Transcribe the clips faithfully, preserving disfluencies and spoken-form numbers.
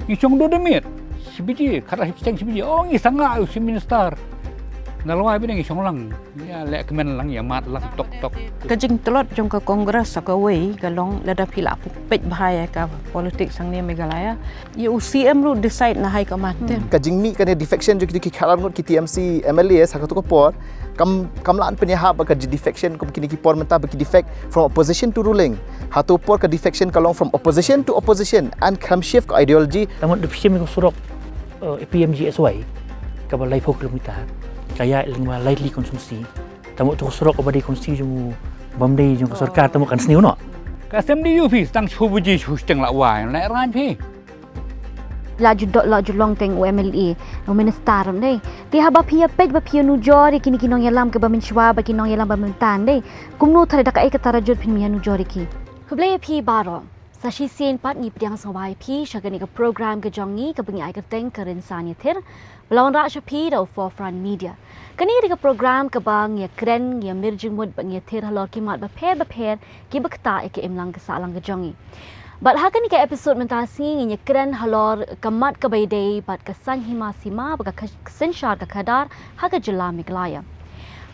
Ngi shong dur da miet shi baje, khatar shiphew seng shi baje. Oh, ngi sangah u Chief Minister. Nalwai bad ngi shong lang, ïa leh kmen lang, ïa mad lang, tok tok. Ka jingtlot jong ka Congress ha kawei ka long lada phi lah peit bha ïa ka politics hangne Meghalaya, ïa u C M ruh decide na high command te. Ka jingmih kane defection jong ki, ki khadar ngut ki T M C M L As ha kato ka por, kam, kam lah ban pynïahap ba ka defection kum kine ki por mynta ba ki defect from opposition to ruling. Hato por ka defection ka long from opposition to opposition, and kam shift ka ideology. Tang mut da phi shim ïa ka surok, eh, A P M G S Y, kaba laiphew kilometer, ka ïaid lyngba lai tylli constituency. Tang mut to ka surok kaba dei constituency jong u, bym dei jong ka sorkar, tang mut kan sniew noh. Ka S M D U phi, tang shu baje shu shiteng la wai, la ran phi. La ju dok, la ju long teng u M L A, u minister ruh ne. Te haba phi ïa peit ba phi ïa nujor ïa kine ki nongïalam kiba mynshuwa bad ki nongïalam ba mynta ne, kumno tharai da kaei ka tarajut phin ïa nujor ïa ki? Khublei ïa phi baroh. Sa shisien pat ngi pdiang sngewbha ïa phi sha kane ka program ka jong ngi kaba ngi ai kyrteng Ka Rynsan Ïathir, ba la wanrah sha phi da u Forefront Media. Kane ka dei ka program kaba ngi ïakren, ngi ïamir jingmut bad ngi ïathir halor ki mat bapher bapher kiba ktah ïa ka imlang ka sahlang ka jong ngi. Bad ha kane ka episode mynta ka sngi ngin ïakren halor ka mat kaba ïadei bad ka saiñ hima sima bad ka kha-, synshar ka khadar ha ka jylla Meghalaya.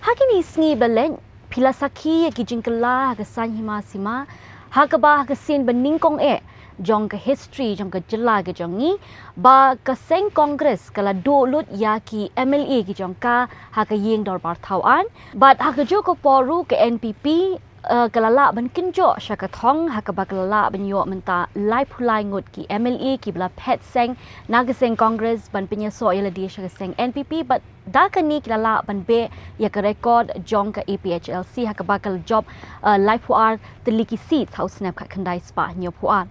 Ha kine ki sngi ba la leit, phi la sakhi ïa ki jingkylla ha ka saiñ hima sima, ha kaba ha ka sien ba nyngkong eh jong ka history jong ka jylla ka jong ngi, ba ka seng Congress ka la duh lut ïa ki M L A ki jong ka ha ka ïing dorbar thaw aiñ. Bad ha kajuh ka por ruh ka N P P, eh, ka la lah ban kynjoh sha ka thong, ha kaba ka la lah ban ïoh mynta laiphew lai ngut ki M L A kiba la phet seng na ka seng Congress ban pynïasoh ïa lade sha ka seng N P P, bad da kane ki la lah ban beh ïa ka record jong ka A P H L C, ha kaba ka la jop, eh, laiphew ar tylli ki seat ha u snem khatkhyndai spah hynñiewphew ar.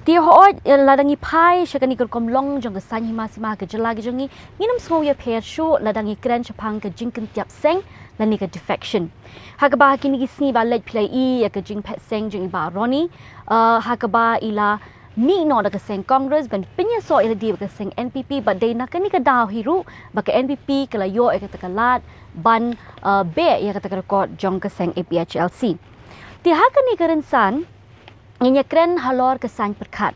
Te hooid, eh, lada ngi phai sha kane ka rukom long jong ka saiñ hima sima ha ka jylla ka jong ngi, ngin ym sngew ïapher shuh lada ngi kren shaphang ka jingkynthiap seng lane ka defection. Ha kaba ha kine ki sngi ba la leit phi la ïohi ïa ka jingphet seng jong i Bah Ronnie, eh, ha kaba i la mih noh da ka seng Congress ban pynïasoh ïa lade bad ka seng N P P, bad dei na kane ka daw hi ruh ba ka N P P ka la ïoh ïa kata ka lad ban, eh, beh ïa kata ka record jong ka seng A P H L C. Te ha kane ka rynsan ngin ïakren halor ka saiñ pyrkhat,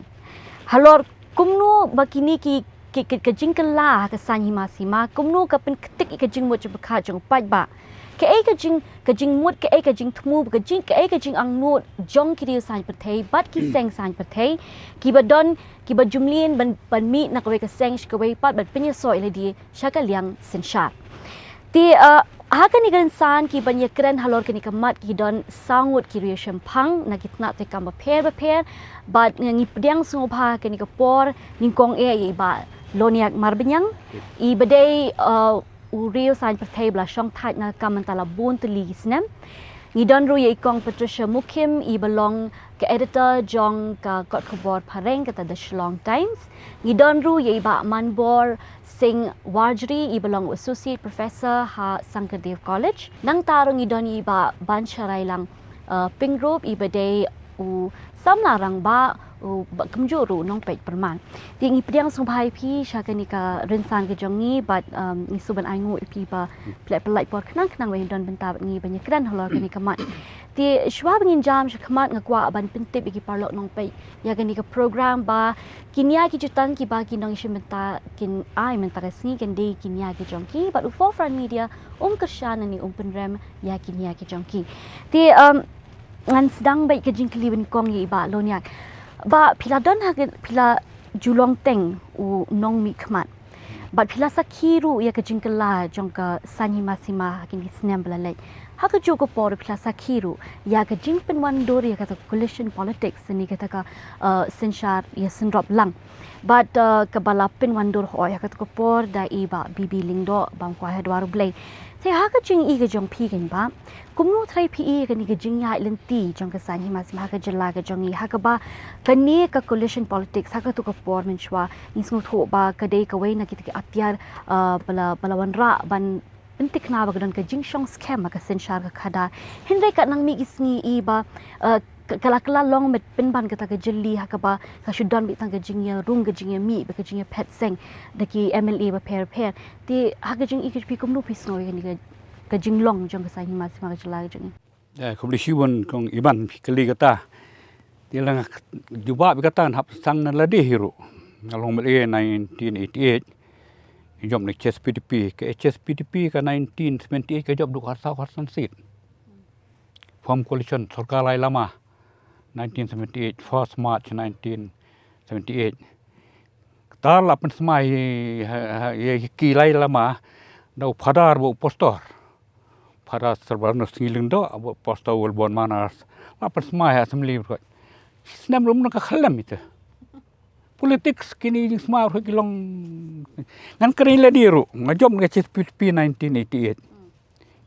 halor kumno ba kine ki, ki, ki, ka jingkylla ha ka saiñ hima sima, kumno ka pynktik ïa ka jingmut jingpyrkhat jong u paidbah. Kaei ka jing, ka jingmut, kaei ka jingthmu, ka jing, kaei ka jingangnud jong ki riew saiñ pyrthei bad ki seng saiñ pyrthei kiba don, kiba ju mlien ban, ban mih na kawei ka seng sha kawei pat ban pynïasoh ïa lade sha ka liang synshar. Te, eh, ha kane ka rynsan ki ban ïakren halor kane ka mat ki don saw ngut ki riewshemphang na ki tnat treikam bapher bapher, bad ngi pdiang sngewbha ha kane ka por nyngkong eh ïa i Bah Loniak Marbaniang, iba dei, eh, u riew saiñ pyrthei ba la shong thait na ka kam mynta la bun tylli ki snem. Ngi don ruh ïa i Kong Patricia Mukhim, iba long ka editor jong ka kot khubor phareng kata The Shillong Times. Ngi don ruh ïa i Bah Manbor Singh Warjri, iba long u associate professor ha Sankardev College. Nangta ruh ngi don ïa i Bah Bansharaillang, eh, Pyngrope, iba dei u samla rangbah, u ba kumjuh ruh u nongpeit pyrman. Te ngi pdiang sngewbha ïa phi sha kane ka rynsan ka jong ngi bad, um, ngi sngewbha ban ainguh ïa phi ba phi la pyllait por khnang khnang ban don bynta bad ngi ban ïakren halor kane ka mat. Te shuwa ba ngin jam shakhmat nga kwah ban pyntip ïa ki paralok nongpeit ïa kane ka program ba ki nia ki jutang kiba ki nongïashim bynta kin ai mynta ka sngi kin dei ki nia ki jong ki, bad u Forefront Media um kyrshan ne um pynrem ïa ki nia ki jong ki. Te, um, ngan sdang bad ka jingkylli nyngkong ïa i Bah Loniak. Bah, phi la don ha ka, phi la ju long teng u nongmihkhmat, bad phi la sakhi ruh ïa ka jingkylla jong ka saiñ hima sima ha kine ki snem ba la leit. Ha kajuh ka por phi la sakhi ruh ïa ka jingpynwandur ïa kata ka coalition politics ne kata ka, eh, synshar ïasynrop lang. Bad, eh, kaba la pynwandur hooid ha kata ka por da i Bah B B Lyngdoh, bam kwai ha dwar U Blei. Te ha ka jingïohi ka jong phi, kane Bah, kumno tharai phi ïohi ïa kane ka jingïaid lynti jong ka saiñ hima sima ha ka jylla ka jong ngi, ha kaba kane ka coalition politics ha kato ka por mynshuwa ngi sngewthuh ba ka dei kawei na kita ki atiar, eh, ba la, ba la wanrah ban pyntikna ba ka don ka jingshong skhem ha ka synshar ka khadar. Hynrei katba nang mih ki sngi i Bah, eh, ka, ka la, ka la long met pynban kata ka jylli ha kaba ka shu don beit tang ka jingïarung, ka jingïamih bad ka jingïaphet seng da ki M L A bapher bapher. Te ha ka jingïohi ka jong phi, kumno phi sngew ïa kane ka, ka jinglong jong ka saiñ hima sima ka jylla ka jong ngi? Eh, khublei shibun kong Iban, phi kylli kata. Te la nga jubab ïa kata, hap sdang na lade hi ruh. Nga long M L A nineteen eighty-eight. Ngi jop na H S P D P. Ka H S P D P ka nineteen seventy-eight ka jop duk arphew san seat. Form coalition sorkar lai lama nineteen seventy-eight, first March nineteen seventy-eight. Kata la pynsmai ha, ha, ïa ki lai lama da u Phadar bad u Pastor. Phadar Silvanus Sngi Lyngdoh bad Pastor Wilborn Manars. La pynsmai ha assembly bad. Snem rum na ka khlem ita. Politics kine jingsmai ruh ki long. Ngan kren lade ruh, nga jop na H S P D P nineteen eighty-eight.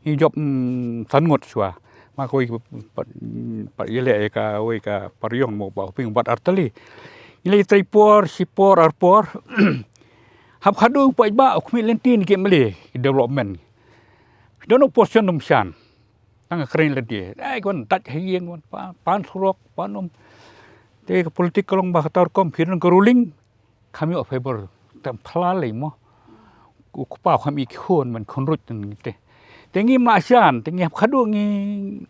Ngi jop, mm, san ngut shuwa. Ma kawei pat, pat ïaleh ïa kawei ka pariong mo ba hoping bat artali. Ngi leit trei por, shi por, ar por. Hap khadduh paidbah u khmih lynti ki M L A ki development. Don opposition dum shan. Tang kren lade. Ai kon dat ha ïing kon pa-, pan surok, pan um. Te ka politik ka long ba kata rukom phi don ka ruling. Kham ïoh favor tam phla lei mo. U kpa kham i khun man khun ruj tan te. Te ngi ma shan, te ngi hap khadduh ngi,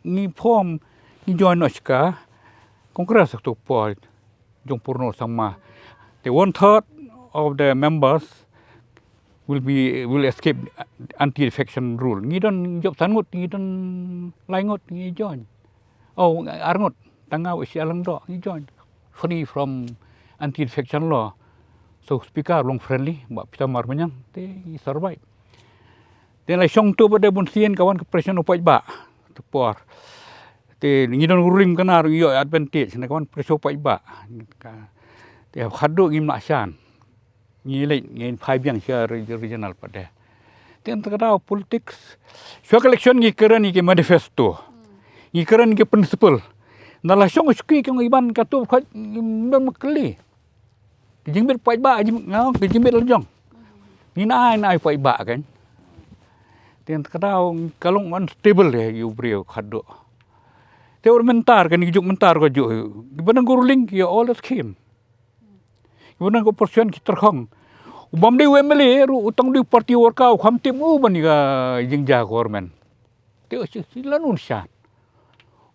ngi form, ngi join noh shika Congress tu por jong Purno Sangma. Te one third of the members will be, will escape anti-defection rule. Ngi don jop san ngut, ngi don lai ngut ngi join. Oh, ar ngut, tang nga u Isi Alangdoh ngi join. Free from anti-defection law. So speaker long friendly, ba Peter Marmanyang, te ngi survive. Te la shong tu ba de bun sien ka wan ka pressure u paidbah. Tu por. Te ngi don ruling kana ru ïoh advantage, na ka wan pressure u paidbah. Ka, te khadduh ngi ma shan. Ngi leit, ngi phai biang sha re-, regional pat de. Te ynda ka daw politics. Shuwa ka election ngi kren ngi ki manifesto. Ngi kren ngi ki principle. Nda la shong shuki ki ngi ban ka tu khot ngi don ma kli. Ki jingbit paidbah, jing-, nga, ki jingbit la jong. Ngi na ai, na ai paidbah kan. Te ynda ka daw ka long unstable de ïa u briew khadduh. Te ur mentar kan ngi juk mentar ko ju. Ki ban nang ruling ki all the scheme. Ki ban nang ko portion ki terkhong. U bam dei u M L A ruh u tang dei party worker u kham tip u ban ïa ka jingjia government. Te u shi, shi la nun shan.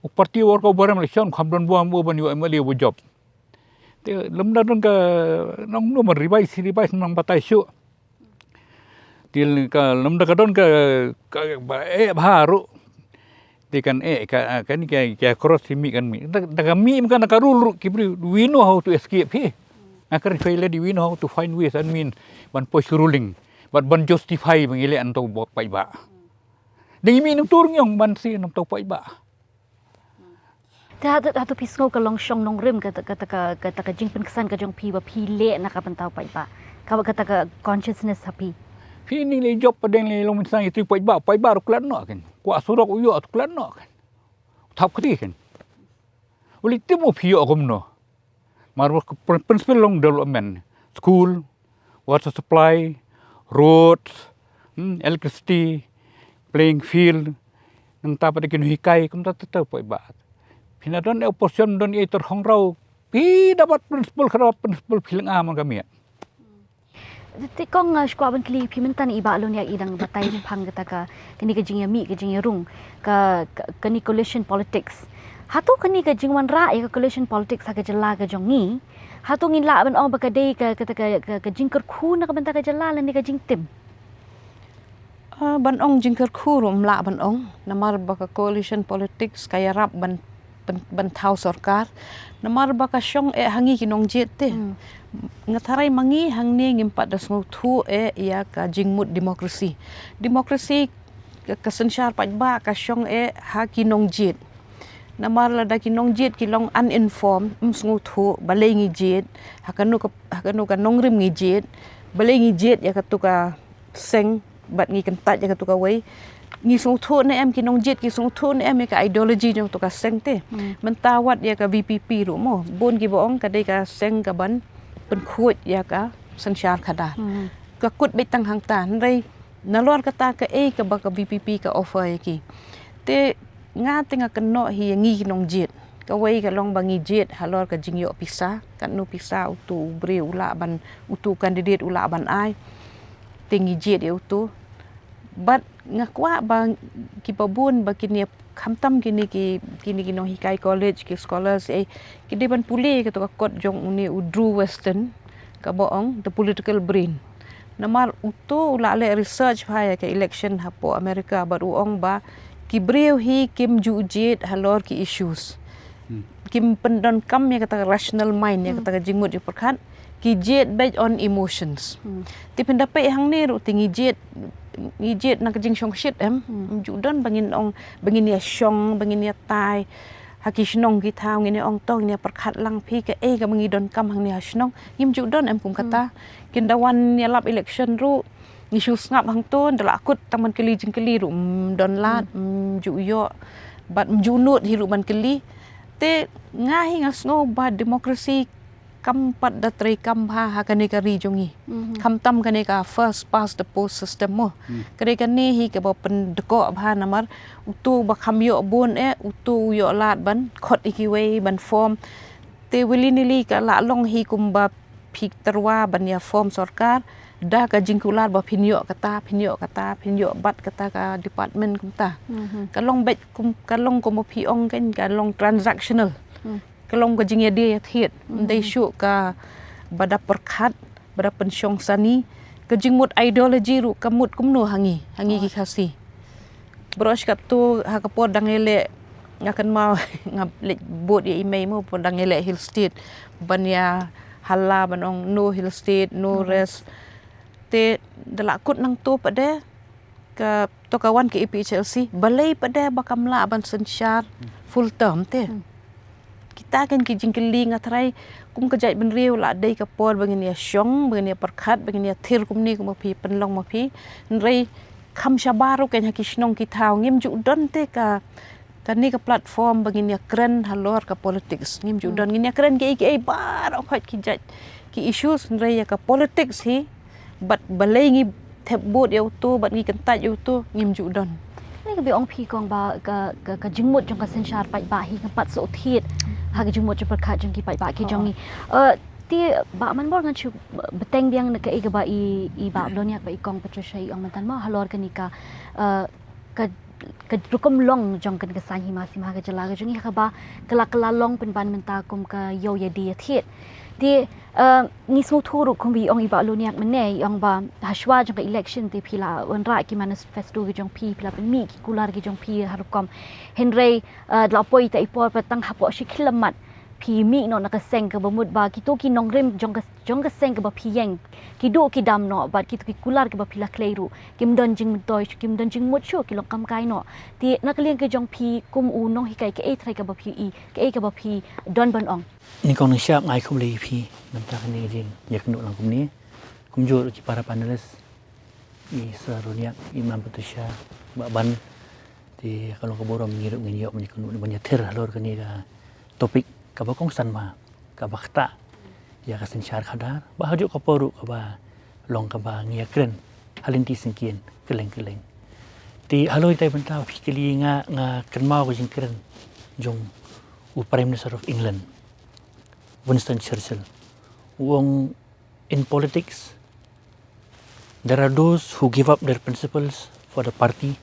U party worker u barem election kham don bua mo ban ïoh M L A u job. Te lem da don ka nong no man revise, revise nang batai shu. Te ka lem da ka don ka, ka ba eh bha ruh. Te kan eh ka, ka ni ka, ka cross si mi kan mi. Da, da ka mi kan ka rule ruh ki bri, we know how to escape hi. Nga kren shwai lady, we know how to find ways and mean ban push ruling. But ban justify ban ile anto paidbah. Dei mi nang tur ngiong ban si nang to paidbah. Te hato, hato phi sngew ka long shong nongrim kata, kata ka, kata ka jingpynksan ka jong phi ba phi leh na ka bynta u paidbah. Ka ba kata ka consciousness ha phi. Phi ning le jop pa deng le long mynsang itu paidbah, paidbah ruh klet noh kan. Kwah surok u ïoh tu klet noh kan. Thap kti kan. Uli timu phi ïoh kumno. Mar ba ka prin-, principle long development. School, water supply, roads, hmm, electricity, playing field, nangta pat ki nonghikai, kumta ta ta paidbah. Phi na don opposition don i terhong rau, phi dapat principle khara principle phi leng aman kami. Te kong, uh, shuwa ban kylli phi mynta i Bah Lun ïa i dang batai phang kata ka, kani ka jingïamih, ka jingïarung, ka, ka, kani coalition politics. Hato kani ka jingwanrah ïa ka coalition politics ha ka jylla ka jong ngi. Hato ngin lah ban ong ba ka dei ka, kata ka, ka, ka jingkyrkhu na ka bynta ka jylla lane ka jingtim. Ah, ban ong jingkyrkhu ruh ym lah ban ong. Namar ba ka coalition politics ka ïarap ban, ban, ban thaw sorkar. Namar ba ka shong eh ha ngi ki nongjied te. Hmm. Nga tharai ma ngi hangne ngim pat da sngewthuh eh ïa ka jingmut demokrasi. Demokrasi ka, ka synshar paidbah ka shong eh ha ki nongjied. Namar lada ki nongjied ki long uninformed, ym sngewthuh, balei ngi jied, ha kano ka, ha kano ka nongrim ngi jied, balei ngi jied ïa katu ka seng, bad ngi kyntait ïa katu kawei. Ngi sngewthuh ne em ki nongjied, ki sngewthuh ne em ïa ka ideology jong katu ka seng te. Hmm. Mynta wat ïa ka V P P ruh mo. Bun kiba ong ka dei ka seng kaban pynkhuid ïa ka synshar khadar. Hmm. Ka kut beit tang hangta, hynrei nalor kata kaei kaba ka V P P ka offer ïa ki. Te nga te nga kynnoh hi ïa ngi ki nongjied. Kawei ka long ba ngi jied halor ka jingïoh pisa, katno pisa utu u briew u lah ban, utu u candidate u lah ban ai. Te ngi jied ïa utu. Bad nga kwah ba kiba bun ba kine, khamtam kine ki, kine ki nonghikai college, ki scholars, eh, ki dei ban pule katu ka kot jong une u Drew Westen. kaba ong the political brain. Namar uto u la leh research bha ïa ka election hapoh America bad u ong ba ki briew hi kim ju jied halor ki issues. Kim pyndonkam ïa kata ka rational mind, ïa kata ka jingmut jingpyrkhat, ki jied based on emotions. Te pynda peit hangne ruh te ngi jied, ngi jied na ka jingshongshit em. Em ju don ba ngin ong ba ngin ïa shong, ba ngin ïa tai ha ki shnong ki thaw, ngin ïa ong to ngin ïa pyrkhat lang phi kaei kaba ngi donkam hangne ha shnong. Ngim ju don em kum kata. Kin da wan ïa lap election ruh ngi shu sngap hangto, da la kut tang ban kylli jingkylli ruh ym don lad, ym ju ïoh bad ym ju nud hi ruh ban kylli. Te nga hi nga sngew ba democracy kam pat da trei kam bha ha kane ka ri jong ngi. Khamtam kane ka first past the post system mo. Kane kane hi kaba pyndkoh bha namar uto ba kham ïoh bun eh, uto u ïoh lad ban khot ïa kiwei ban form. Te willy nilly ka la long hi kumba phi tyrwa ban ïa form sorkar da ka jingkular ba phin ïoh kata, phin ïoh kata, phin ïoh bat kata ka department kumta. Ka long beit kum, ka long kumba phi ong kan, ka long transactional. Ka long ka jingïadie ïathied. Ym dei shuh kaba da pyrkhat, ba da pynshong sani. Ka jingmut ideology ruh ka mut kumno ha ngi, ha ngi ki Khasi. Baroh shi katto ha ka por dang ïaleh, nga kynmaw nga leit bud ïa i mei mo por dang ïaleh Hill State ban ïa halla ban ong no Hill State, no rest. Te da la kut nangto pat de ka to ka wan ka A P H L C, balei pat de ba kam lah ban synshar full term te. Kita kan ki jingkylli nga tharai kum ka jaitbynriew la dei ka por ba ngin ïa shong, ba ngin ïa pyrkhat, ba ngin ïa thir kumne kumba phi pynlong ma phi. Hynrei kham shabar ruh kan ha ki shnong ki thaw ngim ju don te ka, kane ka platform ba ngin ïa kren halor ka politics. Ngim ju don, ngin ïa kren kiei kiei baroh khoit ki jait ki issues, hynrei ïa ka politics hi bad balei ngi thep vote ïa uto bad ngi kyntait ïa uto ngim ju don. Ni ka bi ong phi kong ba ka, ka, ka jingmut jong ka synshar paidbah hi kan pat shu thied ha ka jingmut jingpyrkhat jong ki paidbah ki jong ngi. Eh, te Bah Manbor ngan shu bteng biang na kaei kaba i, i Bah Loniak bad i kong Patricia i ong mynta mo halor kane ka, eh, ka, ka rukom long jong kane ka saiñ hima sima ha ka jylla ka jong ngi ha kaba ka la, ka la long pynban mynta kum ka ïew ïadie ïathied. Te, eh, ngi sngewthuh ruh kumba i ong i Bah Loniak mynne, i ong ba hashwa jong ka election te phi la wanrah ki manifesto ki jong phi, phi la pynmih ki kular ki jong phi ha rukom. Hynrei, eh, da la poi ita i por pat tang hapoh shi khyllem mat phi mih noh na ka seng kaba mut ba kito ki nongrim jong ka, jong ka seng kaba phi ïeng ki duh ki dam noh bad kito ki kular kiba phi la khlei ruh kim don jingmyntoi shuh, kim don jingmut shuh, ki long kam kai noh. Te na ka liang ka jong phi kum u nonghikai kaei trai kaba phi i, kaei kaba phi don ban ong? Nyngkong nyngshap nga ai khublei ïa phi namar kane ka jingïakynduh lang kumne. Kumjuh ki para panelist, i Sir Loniak, i Ma'am Patricia, Bah Ban, te ka long ka burom ngi ruh ngin ïoh ban ïakynduh ban ïathir halor kane ka topic kaba kongsan bha, kaba ktah ïa ka synshar khadar, ba ha kajuh ka por ruh kaba long kaba ngi ïakren ha lynti syngkien kylleng kylleng. Te halor ita i bynta phi kylli nga, nga kynmaw ka jingkren jong u Prime Minister of England, Winston Churchill. U ong, in politics, there are those who give up their principles for the party,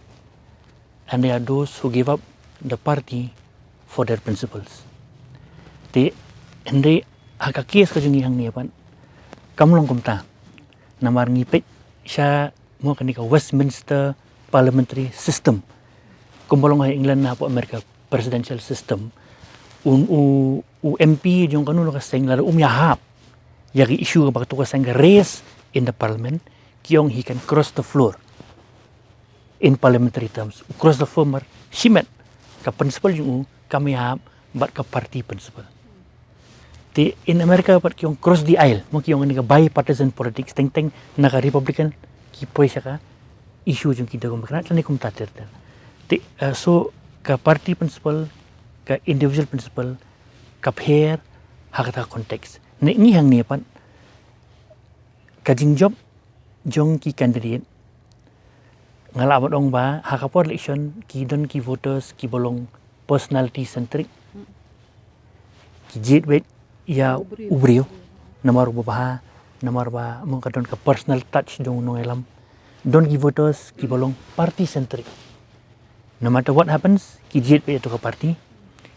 and there are those who give up the party for their principles. Te, hynrei ha ka case ka jong ngi hangne pat kam long kumta. Namar ngi peit sha mo kane ka Westminster Parliamentary System. Kumba long ha England, hapoh America presidential system. Un u, u M P jong kano kano ka seng lada um ïahap ïa ka issue kaba kato ka seng ka raise in the parliament, ki ong he can cross the floor. In parliamentary terms, u cross the floor namar shimet ka principle jong u kam ïahap bad ka party principle. Te in America pat ki ong cross the aisle, mo ki ong kane ka bipartisan politics, teng teng na ka Republican ki poi sha ka issue jong ki Democrat, lane kumta ter ter. Te, eh, so ka party principle, ka individual principle ka pher ha kata ka context. Ne ngi hangne pat ka jingjop jong ki candidate, nga lah ban ong ba ha ka por election ki don ki voters kiba long personality centric. Ki jied beit ïa u briew namar uba bha, namar ba mo ka don ka personal touch jong u nongïalam. Don ki voters kiba long party centric. No matter what happens, ki jied beit ïa kato ka party.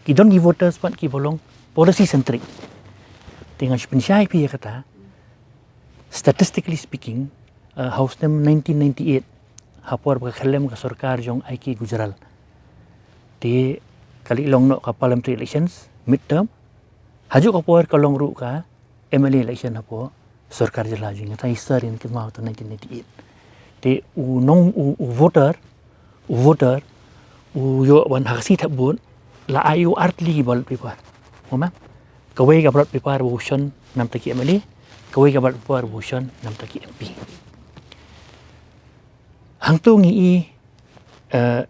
Ki don ki voters pat kiba long policy centric. Te ngan shu pynshai ïa phi ïa kata, Statistically speaking, uh, ha u snem nineteen ninety-eight, ha por ba ka khyllem ka sorkar jong I K Gujral, te ka la long noh ka parliamentary elections, midterm. Hajuh ka por ka long ruh ka M L A election hapoh sorkar jylla jong ngi, nga tharai sir in kynmaw to nineteen ninety-eight. Te u nong u, u voter, u voter u ïoh ban ha ka sngi thep vote, la ai ïa u artylli ballot paper. Mo ma? Kawei ka ballot paper ba u shon namar ki M L A, kawei ka ballot paper ba u shon namar ki M P. Hangto ngi i, eh,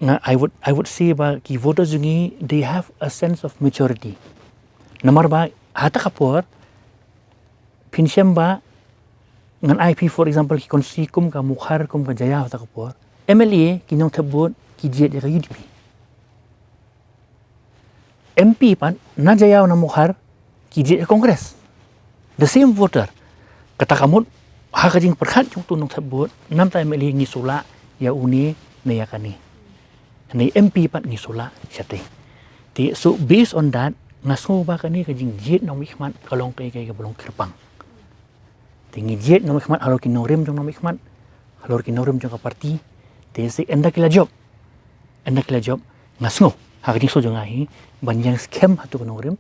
nga, I would, I would say ba ki voters jong ngi, they have a sense of maturity. Namar ba ha kata ka por, phin shem ba ngan ai phi, for example, ki constituency kum ka Mawkhar, kum ka Jaïaw ha kata ka por, M L A ki nongthep vote ki jied ïa ka U D P. M P pat na Jaïaw na Mawkhar ki jied ïa ka Congress. The same voter. Kata ka mut ha ka jingpyrkhat jong uto u nongthep vote, namar ta M L A ngi shu lah ïa une ne ïa kane, ne M P pat ngi shu lah shatei. Te so based on that, nga sngew ba kane ka jingjied nongmihkhmat ka long kaei kaei kaba long kyrpang. Te ngi jied nongmihkhmat halor ki nongrim jong nongmihkhmat, halor ki nongrim jong ka party. Te shi ynda ki la jop, ynda ki la jop, nga sngew ha ka jingsngew jong nga hi ban ïeng skhem ha uto u nongrim.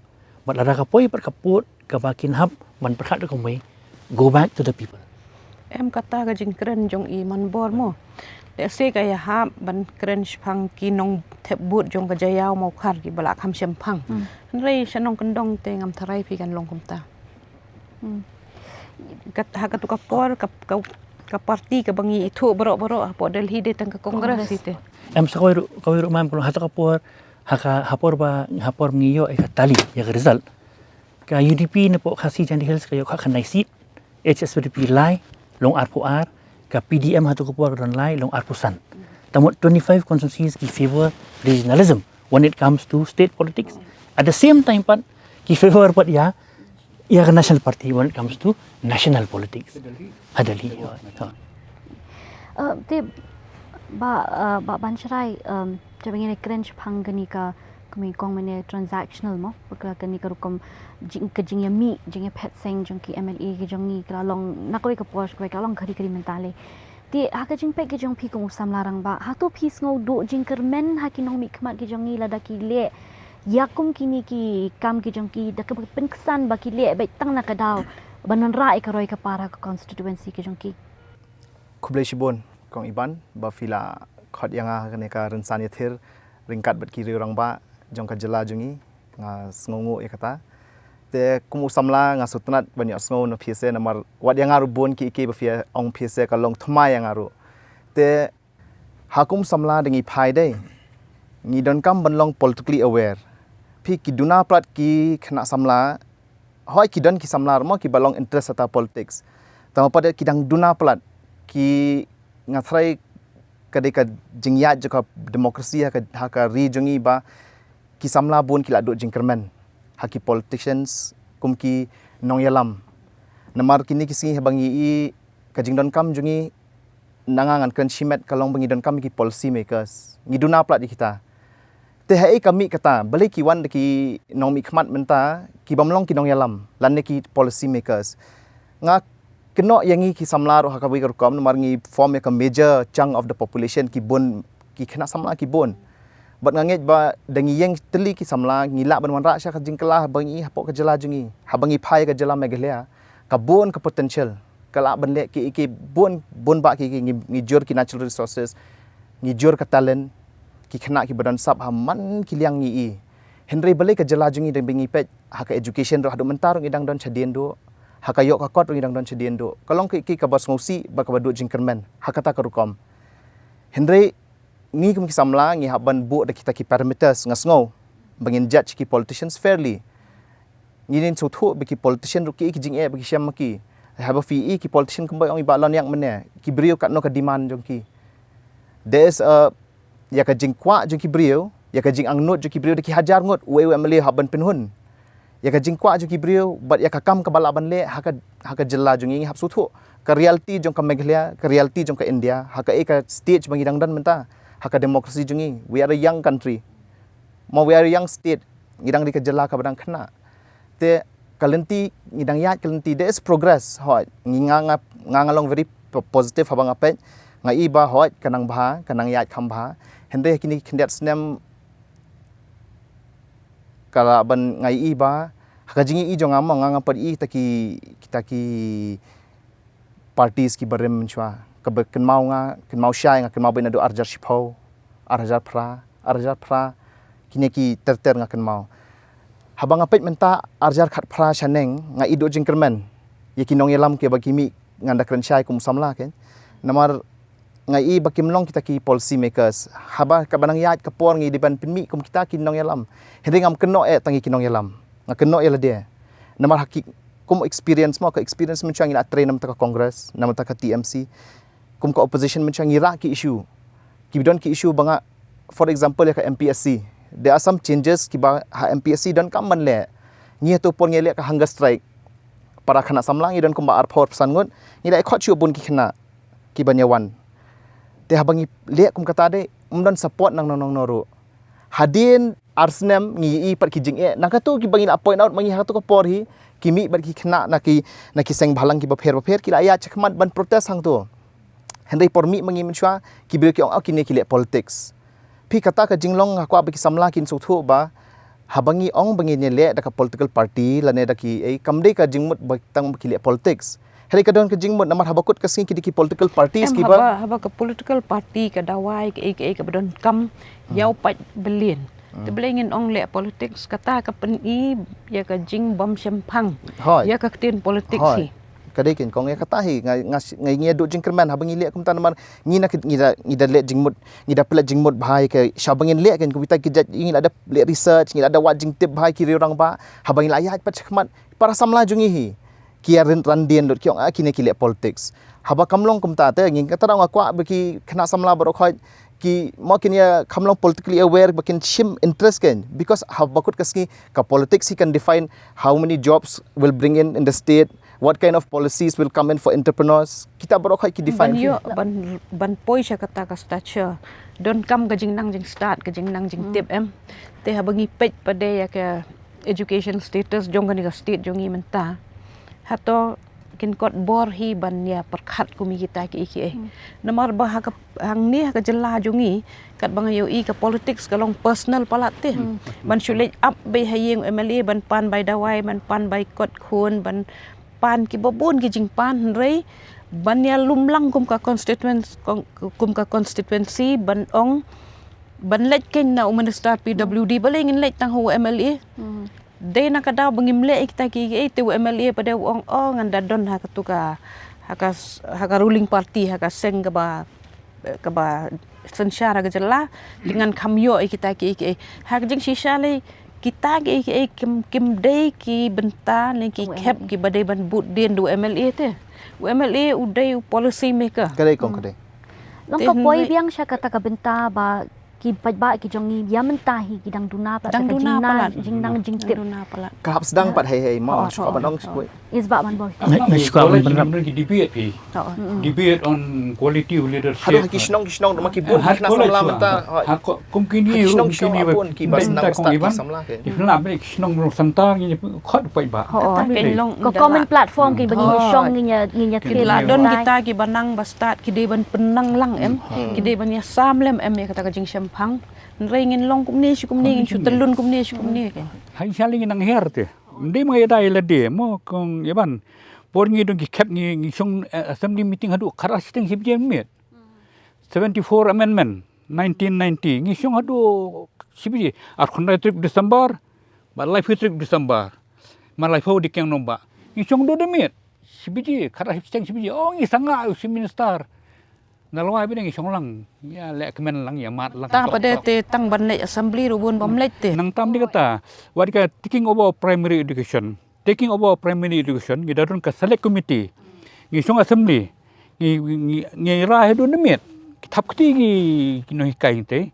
Bad lada ka poi pat ka pud kaba kin hap ban pyrkhat da kumwei, go back to the people. Em kata ka jingkren jong i Manbor mo. Lehse ka ïahap ban kren shaphang ki nongthep vote jong ka Jaïaw Mawkhar kiba la kham shemphang. Hmm. Hynrei sha nongkyndong te ngam tharai phi kan long kumta. Hmm. Kat, ha katu ka por ka, ka, ka party kaba ngi ithuh baroh baroh hapoh Delhi dei tang ka Congress. Congress. Ite. Em sa kawei ruh, kawei ruh mam, ha katu ka por, ha ka, ha por ba, ha por ngi ïoh ïa ka tally, ïa ka result, ka U D P napoh Khasi Jaintia Hills ka ïoh khatkhyndai seat, H S P D P lai, long arphew ar, ka P D M ha katu ka por ka don lai, long arphew san. Te mut twenty-five constituencies ki favour regionalism when it comes to state politics. At the same time pat ki favour pat ïa, ïa ka national party when it comes to national politics. Ha Delhi. Ha. Uh, te Bah, uh, Bah Bansharai, um, te ba ngi kren shaphang kane ka, kane ka ong mynne transactional mo, ba ka kane ka rukom jing, ka jingïamih, jingïaphet seng jong ki M L A ki jong ngi ka la long na kawei ka por sha kawei, ka la long kari kari mynta lei. Te ha ka jingpeit ka jong phi kum u samla rangbah, hato phi sngew duh jingkyrmen ha ki nongmihkhmat ki jong ngi lada ki leh ïa kum kine ki kam ki jong ki da kaba pynksan ba ki leh beit tang na ka daw ban wanrah ïa ka roi ka par ha ka constituency ki jong ki? Khublei shibun Kong Iban ba phi la khot ïa nga ha kane ka rynsan ïathir ryngkat bad ki riew rangbah jong ka jylla jong ngi. Nga sngewnguh ïa kata. Te kum u samla nga sngewtynnat ban ïohsngew na phi seh namar wat ïa nga ruh bun kiei kiei ba phi ong phi seh ka long thymmai ïa nga ruh. Te ha kum u samla da ngi phai dei, ngi donkam ban long politically aware. Phi ki duna palat ki khynnah samla, hooid ki don ki samla ruh mo kiba long interest ha ka politics. Tangba pat ki dang duna palat ki, nga tharai ka dei ka jingïaid jong ka democracy ha ka, ha ka ri jong ngi ba ki samla bun ki la duh jingkyrmen ha ki politicians kum ki nongïalam. Namar kine ki sngi haba ngi i ka jingdonkam jong ngi, na nga ngan kren shimet ka long ba ngi donkam ki policy makers. Ngi duna palat ïa kita. Te haei ka mih kata, balei ki wan da ki nongmihkhmat mynta ki bym long ki nongïalam lane ki policy makers? Nga kynnoh ïa ngi ki samla ruh ha kawei ka rukom namar ngi form ïa ka major chunk of the population, ki bun ki khynnah samla ki bun. Bad nga ngeit ba da ngi ïeng tylli ki samla ngi lah ban wanrah sha ka jingkylla haba ngi hapoh ka jylla jong ngi, haba ngi phai ka jylla Meghalaya, ka bun ka potential. Ka lah ban leh kiei kiei bun, bun bah kiei kiei, ngi, ngi jur ki natural resources, ngi jur ka talent, ki khynnah kiba don sap ha man ki liang ngi i. Hynrei balei ka jylla jong ngi da ba ngi peit ha ka education ruh haduh mynta ruh ngi dang don shadien duh, ha ka ïoh ka kot ruh ngi dang don shadien duh. Ka long kiei kiei kaba sngewsih bad kaba duh jingkyrmen ha kata ka rukom. Hynrei ngi kum ki samla ngi hap ban buh da kita ki parameters, nga sngew, ba ngin judge ki politicians fairly. Ngin sngewthuh ba ki politician ruh ki i ki jingeh ba ki shem ma ki. Haba phi i ki politician kumba ong i Bah Loniang mynne, ki briew katno ka demand jong ki. There is a, ïa ka jingkwah jong ki briew, ïa ka jingangnud jong ki briew da ki hajar ngut, uei uei u M L A hap ban pynhun. Ïa ka jingkwah jong ki briew bad ïa ka kam kaba lah ban leh ha ka, ha ka jylla jong ngi, ngi hap sngewthuh ka reality jong ka Meghalaya, ka reality jong ka India, ha kaei ka stage ba ngi dang don mynta ha ka democracy jong ngi. We are a young country. Mo, we are a young state. Ngi dang dei ka jylla kaba dang khynnah. Te ka lynti, ngi dang ïaid ka lynti, there is progress, hooid. Ngi nga, nga, nga, nga long very po-, positive haba nga peit, nga i ba hooid, ka nang bha, ka nang ïaid kham bha. Hynrei ha kine ki khyndiat snem, ka lah ban nga i ba, ha ka jingïohi jong nga mo, nga ngam pat i kita ki, kita ki parties kiba rim mynshuwa. Kaba kynmaw nga, kynmaw shai nga, kynmaw ba naduh ar hajar shiphew, ar hajar phra, ar hajar phra, kine ki ter ter nga kynmaw. Haba nga peit mynta ar hajar khatphra shaneng, nga i duh jingkyrmen ïa ki nongïalam kiba ki mih, ngan da kren shai kum samla, kan. Namar nga i ba kim long kita ki policy makers. Haba kaba nang ïaid ka por ngi dei ban pynmih kum kita ki nongïalam. Hynrei ngam kynnoh eh tang ïa ki nongïalam, nga kynnoh ïa lade. Namar ha ki, kum experience mo, ka experience mynshuwa ngi la trei na bynta ka Congress, na bynta ka T M C. Kum ka opposition mynshuwa ngi rah ki issue. Ki don ki issue ba nga, for example, ïa ka M P S C. There are some changes kiba ha M P S C donkam ban leh. Ngi hato por ngi leh ka hunger strike, para khynnah samla ngi don kumba arphew arphew san ngut, ngi la khot shuh bun ki khynnah kiban ïa wan. Te haba ngi leh kum kata de, ym don support na nongno nongno ruh. Hadien ar snem ngi i pat ki jingeh, na katu kiba ngi la point out ma ngi ha katu ka por hi, ki mih bad ki khynnah na ki, na ki seng bhalang kiba pher bapher, ki la ïaid shakhmat ban protest hangtu. Hynrei por mih ma ngi mynshuwa, ki briew ki ong, oh, kine ki leh politics. Phi, kata ka jinglong, nga kwah ba ki samla kin sngewthuh ba haba ngi ong ba ngin ïaleh da ka political party lane da ki, eh, kam dei ka jingmut ba tang ba ki leh politics. Hynrei ka don ka jingmut namar haba kut ka sngi ki dei ki political parties. Em, kiba haba, haba ka political party ka dawai kaei kaei kaba donkam, hmm, ïaw pat byllian. Hmm. Te balei ngin ong leh politics, kata ka pyni ïa ka jingbym shemphang, hooid, ïa ka ktien politics, hooid, hi. Ka dei keiñ kong, ïa kata hi nga, nga, nga, ngi ïa duh jingkyrmen haba ngi leh kumta namar ngi na ki, ngi da, ngi da leh jingmut, ngi da pynleit jingmut bha ïa ka, shaba ngin leh keiñ, kumta ki jait ngi la da leh research, ngi la da wad jingtip bha ïa ki riew rangbah, haba ngi la ïaid pat shakhmat, para samla jong ngi hi ki ïa rin ran dien lut, ki ong, ah, kine ki leh politics. Haba kam long kumta te, ngi kata nga kwah ba ki khynnah samla baroh khoit ki, mo, kin ïa kham long politically aware, ba kin shim interest keiñ, because haba kut ka sngi ka politics hi kan define how many jobs will bring in, in the state, what kind of policies will come in for entrepreneurs. Kita baroh khoit ki define. Ban ïoh, ban, ban poi sha kata ka stature, donkam ka jingnang jingstad, ka jingnang jingtip, hmm, em. Te haba ngi peit pat de ïa ka education status jong kane ka state jong ngi mynta, hato kin kot bor hi ban ïa pyrkhat kum ïa kita kiei kiei. Hmm. Namar ba ha ka, hangne ha ka jylla jong ngi, katba nga ïohi ka politics ka long personal palat te. Hmm. Ban shu leit ap beit ha ïing u M L A, ban pan bai dawai, ban pan bai kot khun, ban pan kiba bun ki jingpan, hynrei ban ïa lum lang kum ka constituen-, kum, kum ka constituency, ban ong, ban leit keiñ na u minister P W D, balei ngin leit tang ha u M L A. Hmm. Dei na ka daw ba ngim leh ïa kita kiei kiei, te u M L A pat de u ong, oh, ngan da don ha katu ka, ha ka s-, ha ka ruling party, ha ka seng kaba, kaba synshar ha ka jylla, te ngan kham ïoh ïa kita kiei kiei. Ha ka jingshisha lei, kita kiei kiei kim, kim dei ki bynta ne ki khep kiba dei ban bud dien da u M L A te. U M L A u dei u policy maker. Ka dei kong, ka dei. Long ka poi biang sha kata ka bynta ba ki paidbah ki jong ngi ïa mynta hi ki dang duna palat, dang duna palat, jingnang jingtip. Dang duna palat. Ka hap sdang pat hei hei mo, shuwa ban ong shuwa. Is ba man bol. Ngi shuwa ban ban ki debate hi. Debate on quality of leadership. Haduh ki shnong, ki shnong, ma ki bun ki khynnah samla mynta. Ha kum kine, ki shnong, ki shnong bun ki ba sdang stad ki samla ke. Ki shnong bun Santar ngi khot paidbah. Ka common platform ki ba ngi shong ngi ïa, ngi ïa. Ki la don kita kiba nang ba stad ki dei ban pynnang lang em. Ki dei ban ïa sam lem em ïa kata ka jingshemphang. Hynrei ngin long kumne shi kumne, ngin shu tylun kumne shi kumne. Hynrei ngi nang hiar te. Ym dei ma ngi da ïa lade mo kong Iban. Por ngi don ki khep ngi, ngi shong, eh, assembly meeting haduh khatar shiteng shi baje miet. Seventy-four amendment, nineteen ninety. Ngi shong haduh shi baje, ar khyndai tarik December bad laiphew tarik December. Ma laiphew dei kiang nongbah. Ngi shong haduh da miet shi baje, khatar shiteng shi baje. Oh, ngi sangeh u Chief Minister. Na lawai bad ngi shong lang, ïa leh kmen lang, ïa mad lang. Tang pat de te tang ban leit assembly ruh bun bym leit te. Nangta ym dei kata, wat ka taking over primary education, taking over primary education, ngi da don ka select committee. Ngi shong assembly, ngi, ngi, ngi rai haduh da miet. Ki thap kti ki, ki nonghikai te.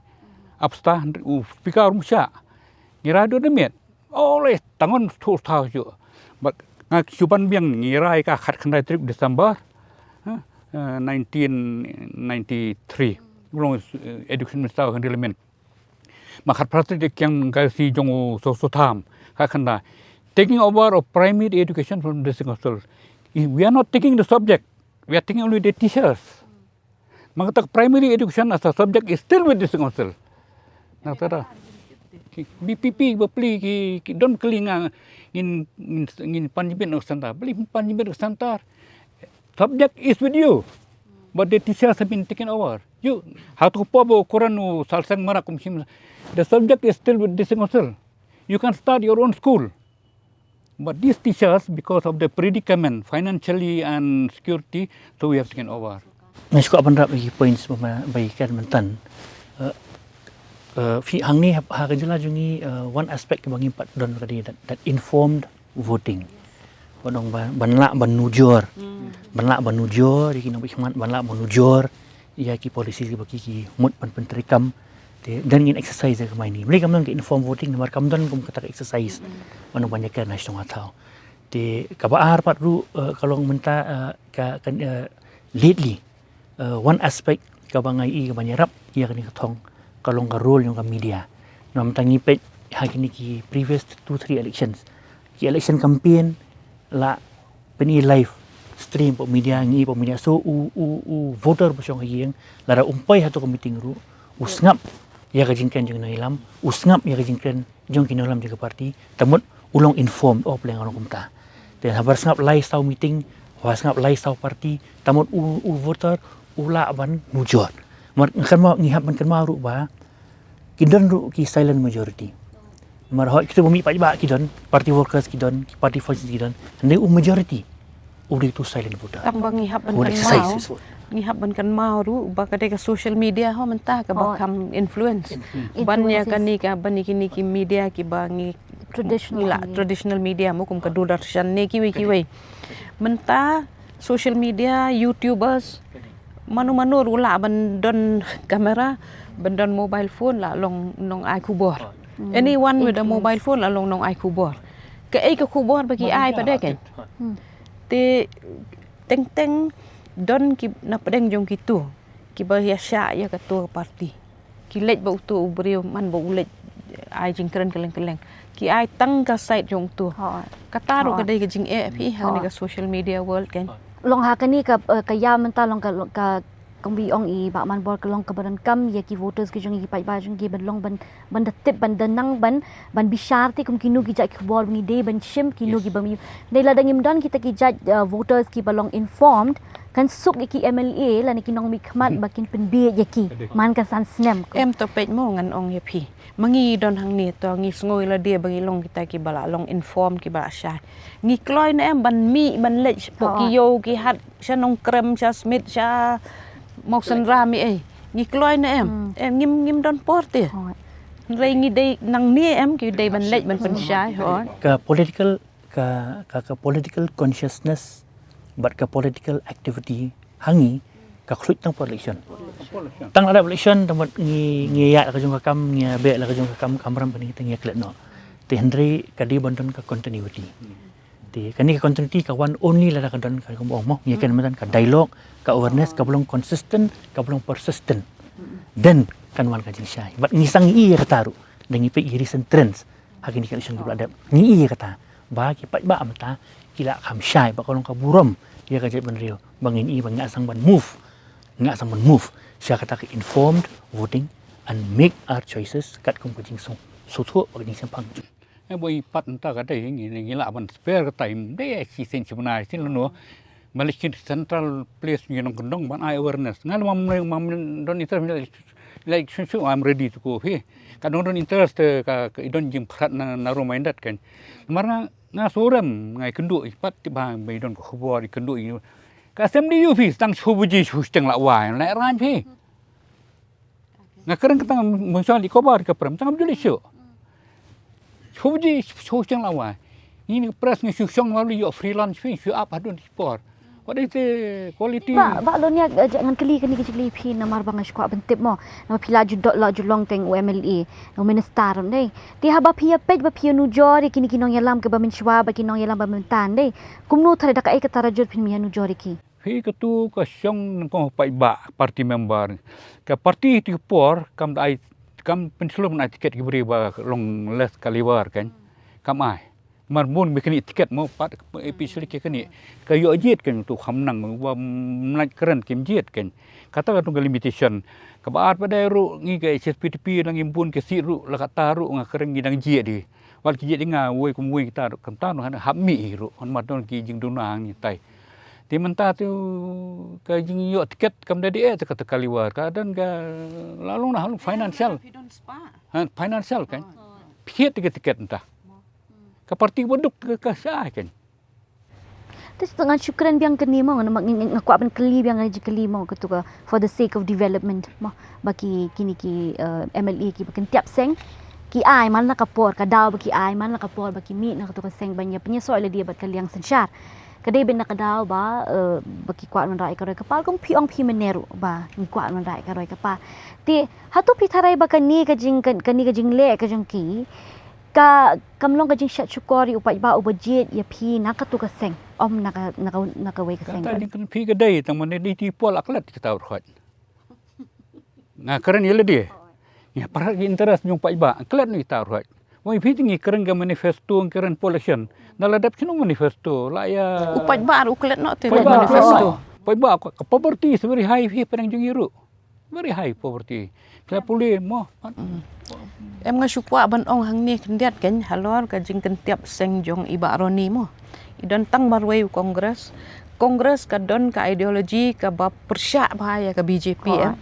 Apsta u speaker um shah. Ngi rai haduh da miet. Oh, leh tang ngan thuh thaw shuh. Bad nga shu ban biang, ngi rai ka khatkhyndai tarik December, ha, eh, nineteen ninety-three. U long, eh, Education Minister u Henry Lamin. Ma khatphra tarik dei kiang ka sngi jong u Soso Tham, khatkhyndai. taking over of primary education from district council. If we are not taking the subject, we are taking only the teachers. Mangta primary education as a subject is still with district council. Nangta da. B P P ba pli ki, ki don kali nga ngin, ngin, ngin pan jingmut na ka center. Pli pan jingmut na ka center. Subject is with you. But the teachers have been taken over. You have to pop o koran u salsang mara kum shim. The subject is still with district council. You can start your own school. But these teachers, because of the predicament financially and security, so we have taken over. Nga shu kwah ban rap ïa ki points ba ma-, ba ïa kan mynta. Uh, uh, phi hangne ha, ha ka jylla jong ngi, uh, one aspect ba ngim pat don ka dei that, that informed voting. Ba dang ba, ban lah ban nujor. Ban lah ban nujor, ïa ki nongmihkhmat ban lah ban nujor ïa ki policy kiba ki, ki mut ban pyntreikam. Te don ngin exercise ïa ka main ni. Balei kam don ka informed voting namar kam don kum kata ka exercise. Ban ban ïa ka na shnong ha thaw. Te kaba ar pat ruh, eh, ka long mynta, eh, ka, ka, eh, lately, eh, one aspect kaba nga ïohi kaba ïarap ïa kane ka thong ka long ka role jong ka media. Namar mynta ngi peit ha kine ki previous two three elections, ki election campaign la pyni live stream pok media, ngi pok media. So u, u, u voter ba shong ha ïing lada um poi ha tu ka meeting ruh u sngap ïa ka jingkren jong ki nongïalam, u sngap ïa ka jingkren jong ki nongïalam jong ka party, te mut u long informed, oh, pleng long kumta. Te haba sngap lai saw meeting, haba sngap lai saw party, te mut u, u voter u lah ban nujor. Mar ngi kynmaw, ngi hap ban kynmaw ruh ba ki don ruh ki silent majority. Mar hoi kitu ba mih paidbah ki don, party workers ki don, ki party functions ki don, hynrei u majority u dei tu silent voter. Tang ba ngi hap ban kynmaw, ngi hap ban kynmaw ruh ba ka dei ka social media ho mynta kaba kham influence. Ban ïa kane ka, ban ïa kine ki media kiba ngi traditional, ngi la traditional media mo kum ka Doordarshan ne kiwei kiwei. Mynta social media, YouTubers, mano mano ruh lah ban don kamera, ban don mobile phone lah long nong ai khubor. Anyone with a mobile phone lah long nong ai khubor. Kaei ka khubor ba ki ai pat de kan. Te teng teng don ki na pdeng jong kitu kiba ïa shah ïa katu ka party. Ki leit ba utu u briew man ba u leit ai jingkren kylleng kylleng. Ki ai tang ka side jong utu. Kata ruh ka dei ka jingeh phi ha kane ka social media world kan. Long ha kane ka, eh, ka ïa mynta long ka, ka kumba ong i Bah Manbor ka long kaba donkam ïa ki voters ki jong ngi, ki paidbah jong ngi ban long ban, ban da tip, ban da nang ban, ban bishar te kum kino ki jait khubor ba ngi dei ban shim, kino ki bym. Dei lada ngim don kita ki jait, eh, voters kiba long informed, kan suk ïa ki M L A lane ki nongmihkhmat ba kin pynbieit ïa ki man ka san snem. Em to peit mo ngan ong ïa phi. Ma ngi don hangne to ngi sngew ïa lade ba ngi long kita kiba la long informed kiba la shai. Ngi kloi ne em ban mih ban leit pok ki ïew ki hat sha Nongkrem, sha Smit, sha Mawsynram ei. Ngi kloi ne em. Em ngim, ngim don por te. Hynrei ngi dei nangne em ki dei ban leit ban pynshai hooid. Ka political, ka, ka, ka political consciousness bad ka political activity ha ngi ka khluit tang por election. Tang lada election tang ngi, ngi ïa la ka jong ka kam, ngi beh la ka jong ka kam, kamram ba ngi tang ïa klet noh. Te hynrei ka dei ban don ka continuity. Te kane ka continuity ka wan only lada ka don ka, ka ong mo, ngi ken mynta ka dialogue, ka awareness, kaba long consistent, kaba long persistent. Then kan wan ka jingshai. Bad ngi sdang ïa kata ruh da ngi peit ïa recent trends ha kine ki election kiba la dep. Ngi ïa kata ba ki paidbah mynta ki la kham shai, ba ka long ka burom ïa ka jaitbynriew. Ba ngin ïa ba ngi la sdang ban move, ngi la sdang ban move sha kata ka informed voting and make our choices katkum ka jingsngewthuh bad ka jingshemphang. Eh, ba i pat nta ka dei ngi, ngi lah ban spare ka time. Dei ai shi sien shi bnai sien lano. Malik kin central place ngi nongkyndong ban ai awareness. Nga mam, mam don interest, like, like, shu, shu, I'm ready to go. Hi. Ka don, don interest, eh, ka, ka i don jingpyrkhat na, na rum ai dat kan. Namar nga, nga surem, nga i kynduh i pat ti ba, ba i don ka khubor i kynduh i. Ka S M D U phi, tang shu baje shu shiteng la wai, la ran phi. Nga kren kata nga mynshuwa li kobar ka prem tang bjuli shu. Shu ji shu chang la wai. Ni ni press ngi shu shong la li yo freelance phi shu ap hadun ki por. What is the quality? Ba, ba lo nia, eh, ngan kylli kane ka jingkylli phi namar ba nga shu kwah ban tip mo. Namar phi la ju dot la ju long teng u M L A, u minister ne. Te haba phi ïa peit ba phi ïa nujor ïa kine ki nongïalam kiba mynshuwa ba ki nongïalam ba mynta ne. Kumno tare da kaei ka tarajut phin ïa nujor ïa ki. Phi katu ka shong nyngkong paidbah party member. Ka party tu por kam da ai, kam pynshlur ban ai tiket ki briew ba long less caliber kan. Kam ai. Mar bun ba kane tiket mo pat, especially ki kane ka ïoh jied kan tu kham nang ba mlai kren kim jied kan. Kata ka tu ka limitation. Kaba ar pat dei ruh ngi ka H S P T P lang im bun ka si ruh la kata ruh nga kren ngi dang jied di. Wat ki jied di nga wei kum wei kita ruh kam ta ruh hap mi ruh han mat don ki jingduna ngi tai. Te mynta tu ka jingïoh tiket kam da di eh te kata ka liwar ka don ka la long na long financial. Ha, financial kan. Phiat ka tiket mynta. Ka parti ba duk ka, ka sha kan. Te ngan shu kren biang kane mo, nga, nga, nga kwah ban kylli biang, nga ji kylli mo, katu ka for the sake of development mo. Ba ki kini ki, eh, M L A ki ba kin tiap seng ki ai man la ka por, ka daw ba ki ai man la ka por ba ki mih na katu ka seng ban ïa pynïasoh ïa lade bad ka liang synshar. Ka dei ban na ka daw ba, eh, ba ki kwah ban rah ïa ka roi ka par, kum phi ong phi mynne ruh ba ngi kwah ban rah ïa ka roi ka par. Te hato phi tharai ba kane ka jing, ka, kane ka jingleh ka jong ki ka kam long ka jingshad shukor ïa u paidbah uba jied ïa phi na katu ka seng, ym na ka, na ka, na kawei ka seng. Kata jingkren phi ka dei tang mane dei ti pol aklet kita ur khot. Nga kren ïa lade. Nga parat ki interest jong paidbah aklet ni kita ur khot. Wei phi ngi kren ka manifesto, ngi kren pol election. Na la dep sino manifesto la ïa u paidbah u klet no te paidbah manifesto. Paidbah ka poverty is very high phi pyrang jong i ruh. Very high poverty. Khlem pule mo. Em nga shu kwah ban ong hangne khyndiat kan halor ka jingkyntiap seng jong i Bah Ronnie mo. I don tang marwei u Congress. Congress ka don ka ideology kaba pyrshah bha ïa ka B J P em.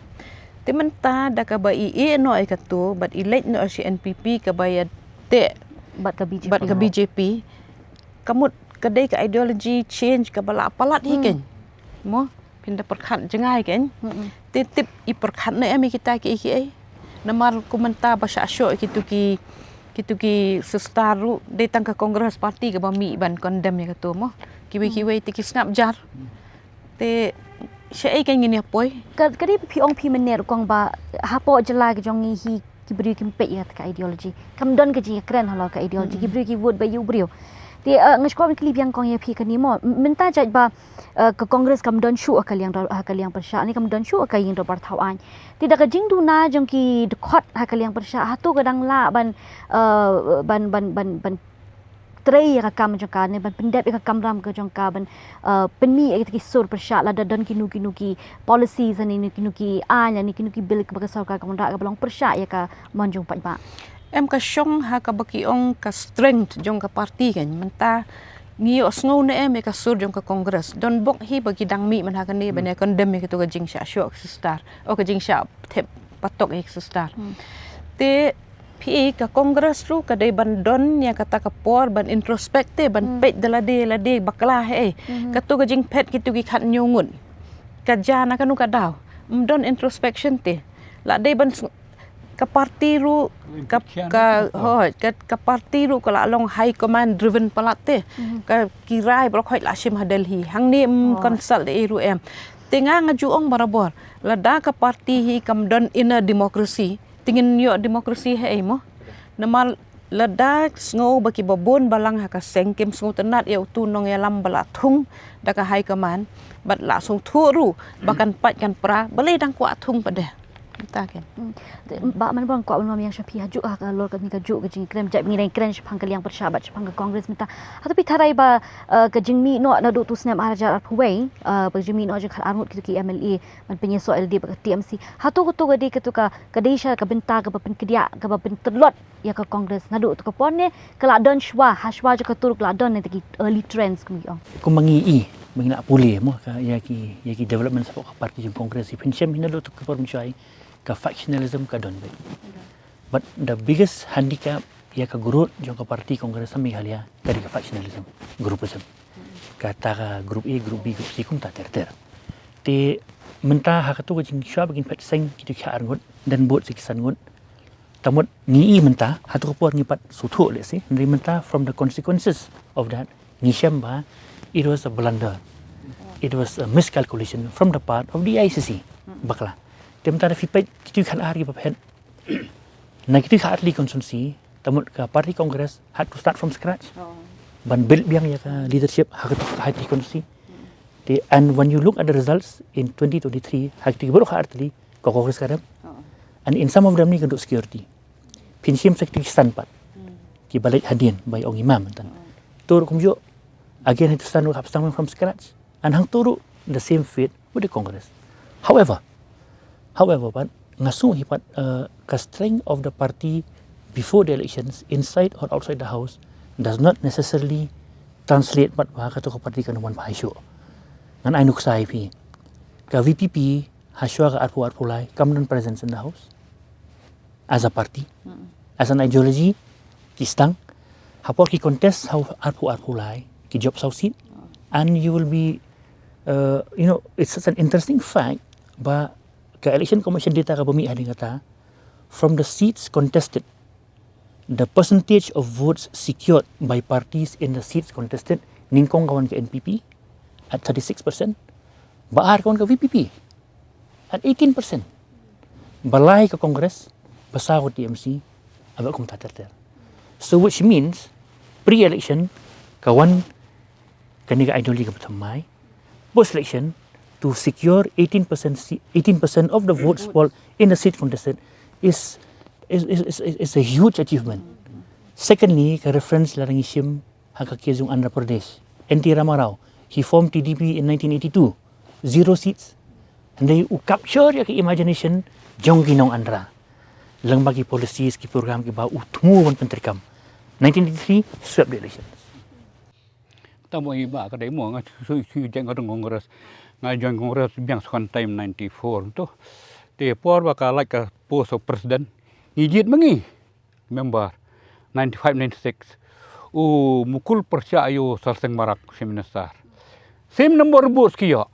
Te mynta da kaba i ïeh noh ïa katu bad i leit noh sha N P P kaba ïa teh bad ka B J P. Bad ka B J P. Ka mut ka dei ka ideology change kaba la palat hi kan. Mo. Phin da pyrkhat jngai kan. Te tip i pyrkhat ne em ïa kita ki, ki ei. Namar kumta ba shah shoh kitu ki, kitu ki sister ruh dei tang ka Congress party kaba mih ban condemn ïa katu mo. Kiwei kiwei te ki sngap jar. Te sha ei kan ngin ïa poi. Ka, ka dei phi ong phi mynne ruh kong ba hapoh jylla ka jong ngi hi ki briew kim peit ïa ka ideology. Kam don ka jingïakren halor ka ideology. Ki briew ki vote ba ïa u briew. Te, eh, nga sngewbha kylli biang kong ïa phi kane mo. Mynta jait ba, eh, ka Congress kam don shuh ha ka liang, ha ka liang pyrshah ne kam don shuh ha ka ïing dorbar thaw aiñ. Te da ka jingduna jong ki dkhot ha ka liang pyrshah hato ka dang lah ban, eh, ban, ban, ban, ban trei ïa ka kam jong ka ne ban pyndep ïa ka kamram ka jong ka ban, eh, pynmih ïa kita ki sur pyrshah lada don kino kino ki policies ne kino kino ki aiñ ne kino ki bill kaba ka sorkar ka wanrah kaba long pyrshah ïa ka mon jong paidbah. Em ka shong ha kaba ki ong ka strength jong ka party kan mynta ngi ïohsngew ne em ïa ka sur jong ka Congress don bok hi ba ki dang mih man ha kane ban ïa condemn ïa kito ka jingshah shoh ka sister o ka jingshah thep patok ïa ka sister. Te phi ka Congress ruh ka dei ban don ïa kata ka por ban introspect te ban peit da lade lade bakla he ei. Kato ka jingphet kito ki khat hynñiew ngut ka ja na kano ka daw. Ym don introspection te la dei ban ka party ruh ka, ka hoi ka, ka party ruh ka la long high command driven palat te. Ka ki rai baroh hoi la shim ha Delhi hangne ym consult ei ruh em. Te nga nga ju ong barabor lada ka party hi kam don inner democracy. Te ngin ïoh democracy ha ei mo. Namar lada sngew ba ki babun balang ha ka seng kim sngewtynnat ïa utu nongïalam ba la thung da ka high command bad la sngewthuh ruh ba kan pait kan pra balei dang kwah thung pat de. Mynta kan. Te Bah Manbor kwah ban wan ïa sha phi ha juh ha ka lor kane ka juh ka jingkren jait ngi dang kren shaphang ka liang pyrshah bad shaphang ka Congress mynta. Hato phi tharai ba, eh, ka jingmih noh naduh tu snem ar hajar arphew wei, eh, ba ka jingmih noh jong ka ar ngut kito ki M L A ban pynïasoh ïa lade bad ka T M C. Hato kato ka dei kato ka, ka dei sha ka bynta kaba pynkdiah kaba pyntlot ïa ka Congress naduh tu ka por ne ka la don shwa ha shwa jong ka tur ka la don ne ki early trends kum ki ong. Kum ma ngi i ma ngi na pule mo ka ïa ki, ïa ki development hapoh ka party jong Congress i pynshim hi naduh tu ka por mynshwa ka factionalism ka don bad. But the biggest handicap ïa ka growth jong ka party Congress ha Meghalaya ka dei ka factionalism, groupism. Kata ka group A, group B, group C kumta ter ter. Te mynta ha kato ka jingshwa ba kin phet seng kito ki ar ngut dan bot si ki san ngut. Tamut ngi i mynta hato ka por ngi pat suthu le si ngi mynta from the consequences of that ngi shem ba it was a blunder. It was a miscalculation from the part of the I C C. Bakla. Te mynta da phi peit kito ki khat ar ki ba phet na kito ki khat ar li constituency tamut ka party Congress had to start from scratch. Ban build biang ïa ka leadership ha kito ki khat ar li constituency. Te and when you look at the results in twenty twenty-three ha kito ki baroh khat ar li ka Congress ka rem. And in some of them ni ka duk security. Pynshim sa kito ki san pat ki ba leit hadien ba ong imam tan. Hangto ruh kumjuh, again, hangto sdang ruh hap sdang from scratch. And hangto ruh the same fate with the Congress. However, however, but nga sngew hi pat, uh, ka strength of the party before the elections, inside or outside the house, does not necessarily translate pat ba kato ka party kan wan bha shuh. Ngan ai nuksa ïa phi. Ka V P P ha shuwa ka arphew arphew lai kam don presence in the house as a party, as an ideology, ki sdang. Ha por ki contest ha u arphew arphew lai, ki jop saw seat. And you will be, uh, you know, it's such an interesting fact, ba ka Election Commission data kaba mih hadien kata, from the seats contested, the percentage of votes secured by parties in the seats contested, nyngkong ka wan ka N P P at thirty-six percent, ba ar ka wan ka V P P at eighteen percent. Ba lai ka Congress, ba saw ka T M C, aba kumta ter ter. So which means, pre-election, ka wan kane ka ideology kaba thymmai. Post-election, to secure eighteen percent se-, eighteen percent of the votes polled in the seat contested is, is, is, is, is a huge achievement. Secondly, ka reference lada ngi shim ha ka case jong Andhra Pradesh. N T Rama Rao, he formed T D P in nineteen eighty-two. Zero seats. Hynrei u capture ïa ka imagination jong ki nong Andhra. Lyngba ki policies, ki program kiba u thmu ban pyntreikam. Nineteen eighty-three, swept the elections. Tang mo i ba ka dei mo nga shu, shu join ka Congress. Nga join Congress biang second time ninety-four tu. Te por ba ka lait ka post of president, ngi jied ma ngi. Member, ninety-five ninety-six. U Mukul pyrshah ïa u Sar Seng Marak, Chief Minister. Same number of votes ki ïoh.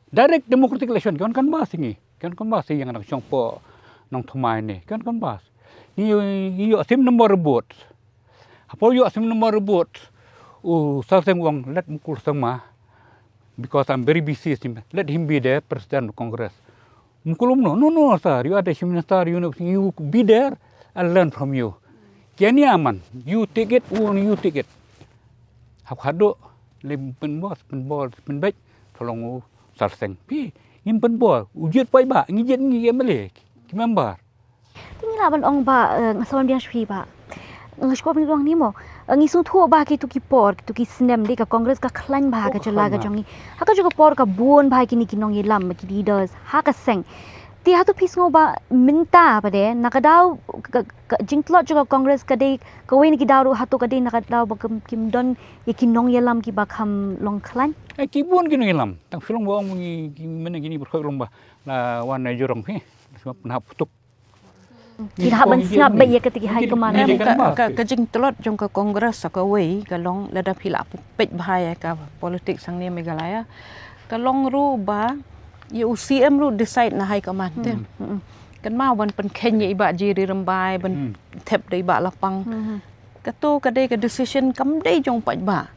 Direct democratic election, ki wan canvass ngi. Ki wan canvass ïa nga nang shong po nong thymmai ne. Ki wan canvass. Ngi, ngi ïoh same number of votes. Ha por ïoh same number of votes, u Sar Seng u ong, let Mukul Sangma, because I'm very busy, let him be the president of Congress. Mukul u ong, no, no, no, sir, you are the Chief Minister, you know, you be there, I'll learn from you. Kane ïa man, you take it, u ong, you take it. Hap haduh, leh pynbor, pynbor, pynbeit, ka long u Sar Seng. Phi, ngim pynbor, u jied paidbah, ngi jied ngi M L A, ki member. Te ngi lah ban ong ba, eh, nga sa wan biang sha phi ba. Nga shu kwah ban ong ni mo. Eh, ngi sngewthuh ba kito ki por, kito ki snem dei ka Congress ka khlaiñ bha ha ka jylla ka jong ngi. Ha kajuh ka por ka bun bha kine ki nongïalam, ki leaders ha ka seng. Te hato phi sngew ba mynta pat de, na ka daw ka, ka, ka jingtlot jong ka Congress ka dei kawei na ki daw ruh, hato ka dei na ka daw ba kim, kim don ïa ki nongïalam kiba kham long khlaiñ? Eh, ki bun ki nongïalam. Tang shu long ba ong ngi, ki mane kine ba khoi long ba la wan na jurong phi. Sngap na putuk. Ki hap ban sngap beit ïa kata ki high command. Em, ka, ka, ka jingtlot jong ka Congress sa kawei ka long, lada phi lah peit bha ïa ka politics hangne Meghalaya, ka long ruh ba ïa u C M ruh decide na high command te. Hmm. Hmm. Kan ma wan pynkheiñ ïa i Bah J D Rymbai ban thep da i Bah Lapang. Hmm. Kato ka dei ka decision kam dei jong paidbah.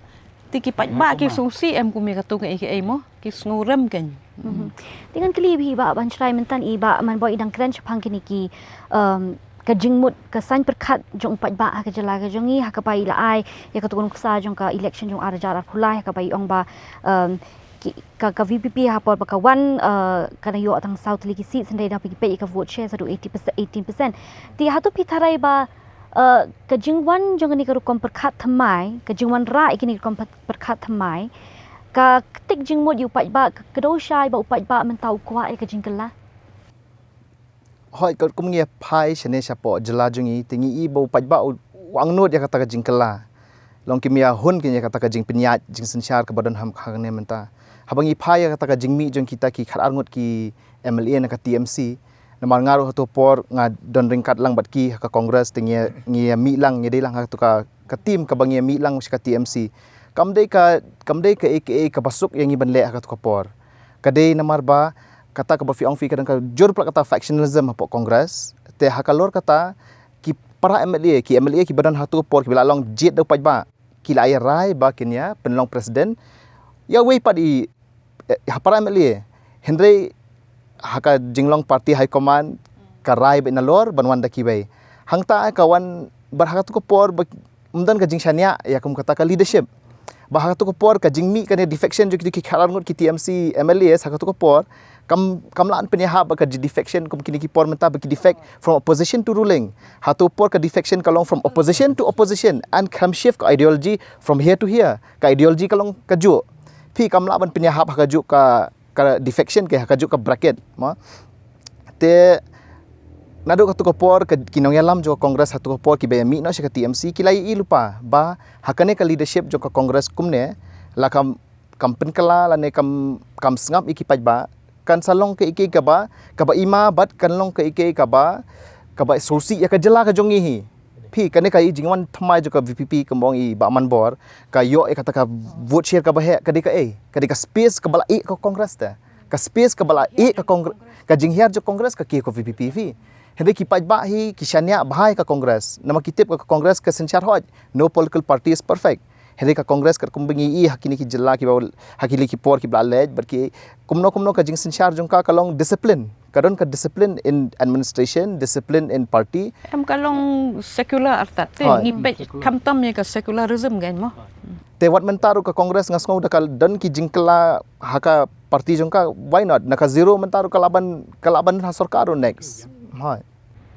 Te ki paidbah ki sngewsih em kum ïa kato kaei kaei mo, ki sngew rem kein. Mhm. Te ngan kylli ïa phi Bah ban shai mynta, i Bah Manboi i dang kren shaphang kine ki, um, ka jingmut ka saiñ pyrkhat jong u paidbah ha ka jylla ka jong ngi, ha kaba i la ai ïa kato ka nuksa jong ka election jong ar hajar arphew lai, ha kaba i ong ba, um, ki, ka, ka V P P ha por ba ka wan, uh, ka la ïoh tang saw tylli ki seat, hynrei da phi peit ïa ka vote share sa dei eighty percent, eighteen percent. Te hato phi tharai ba, uh, ka jingwan jong kane ka rukom pyrkhat thymmai, ka jingwan rah ïa kane ka rukom pyr-, pyrkhat thymmai, ka ktik jingmut ïa u paidbah, ka, ka kdew shai ba u paidbah mynta u kwah ïa ka jingkylla? Hooid, katkum ngi ïa phai shane shapoh jylla jong ngi, te ngi i ba u paidbah u, u angnud ïa kata ka jingkylla. Long kim ïa hun kein ïa kata ka jingpynïaid jingsynshar kaba don ha, hangne mynta. Haba ngi phai ïa kata ka jingmih jong kita ki khatar ngut ki M L A na ka T M C, namar nga ruh hato por nga don ryngkat lang bad ki ha ka Congress, te ngi ïa, ngi ïa mih lang, ngi dei lang ha kato ka, ka team kaba ngi ïa mih lang sha ka T M C. Kam dei ka, kam dei kaei kaei kaba suk ïa ngi ban leh ha kato ka por. Ka dei namar ba kata kaba phi ong phi ka don ka jur palat kata factionalism hapoh Congress. Te halor kata ki para M L A, ki M L A kiba don ha kato ka por kiba la long jied da u paidbah, ki la ïa rai ba kin ïa pynlong president ïa uwei pat i, eh, ha para M L A. Hynrei ha ka jinglong party high command ka rai beit nalor ban wan da kiwei. Hangta ka wan bad ha kato ka por ba ym don ka jingshaniah ïa kum kata ka leadership. Ba ha kato ka por ka jingmih kane defection jong kito ki khatar ngut ki T M C M L As ha kato ka por Kam, kam lah ban pynïahap ba ka defection kum kine ki por mynta ba ki defect from opposition to ruling. Hato por ka defection ka long from opposition to opposition and kam shift ka ideology from here to here. Ka ideology ka long kajuh. Phi kam lah ban pynïahap ha kajuh ka, ka defection ke ha kajuh ka bracket. Mo. Te naduh kato ka por ka, ki nongïalam jong ka Congress hato ka por kiba ïamih noh sha ka T M C ki la ïohi lypa ba ha kane ka leadership jong ka Congress kumne la kam, kam pynkylla lane kam, kam sngap ïa ki paidbah. Kan sa long kaei kaei kaba, kaba ima bad kan long kaei kaei kaba, kaba sngewsih ïa ka jylla ka jong ngi hi. Phi kane ka i jingwan thymmai jong ka V P P kumba ong i Bah Manbor, ka ïoh ïa kata ka vote share kaba heh, ka dei kaei, ka dei ka space kaba la ïeh ka Congress te. Ka space kaba la ïeh ka Cong-, ka jinghiar jong Congress ka ki ko V P P phi. Hynrei ki paidbah hi ki shaniah bha ïa ka Congress. Namar ki tip ka Congress ka synshar hoi. No political party is perfect. Hynrei ka Congress katkum ba ngi i ha kine ki jylla kiba, ha kine ki por kiba la leit bad ki kumno kumno ka jingsynshar jong ka ka long discipline. Ka don ka discipline in administration, discipline in party. Em ka long secular artat te. Hoi. Ngi peit khamtam ïa ka secularism kan mo. Te wat mynta ruh ka Congress nga sngew da ka don ki jingkylla ha ka party jong ka, why not? Na ka zero mynta ruh ka lah ban, ka lah ban ha sorkar ruh next. Hoi.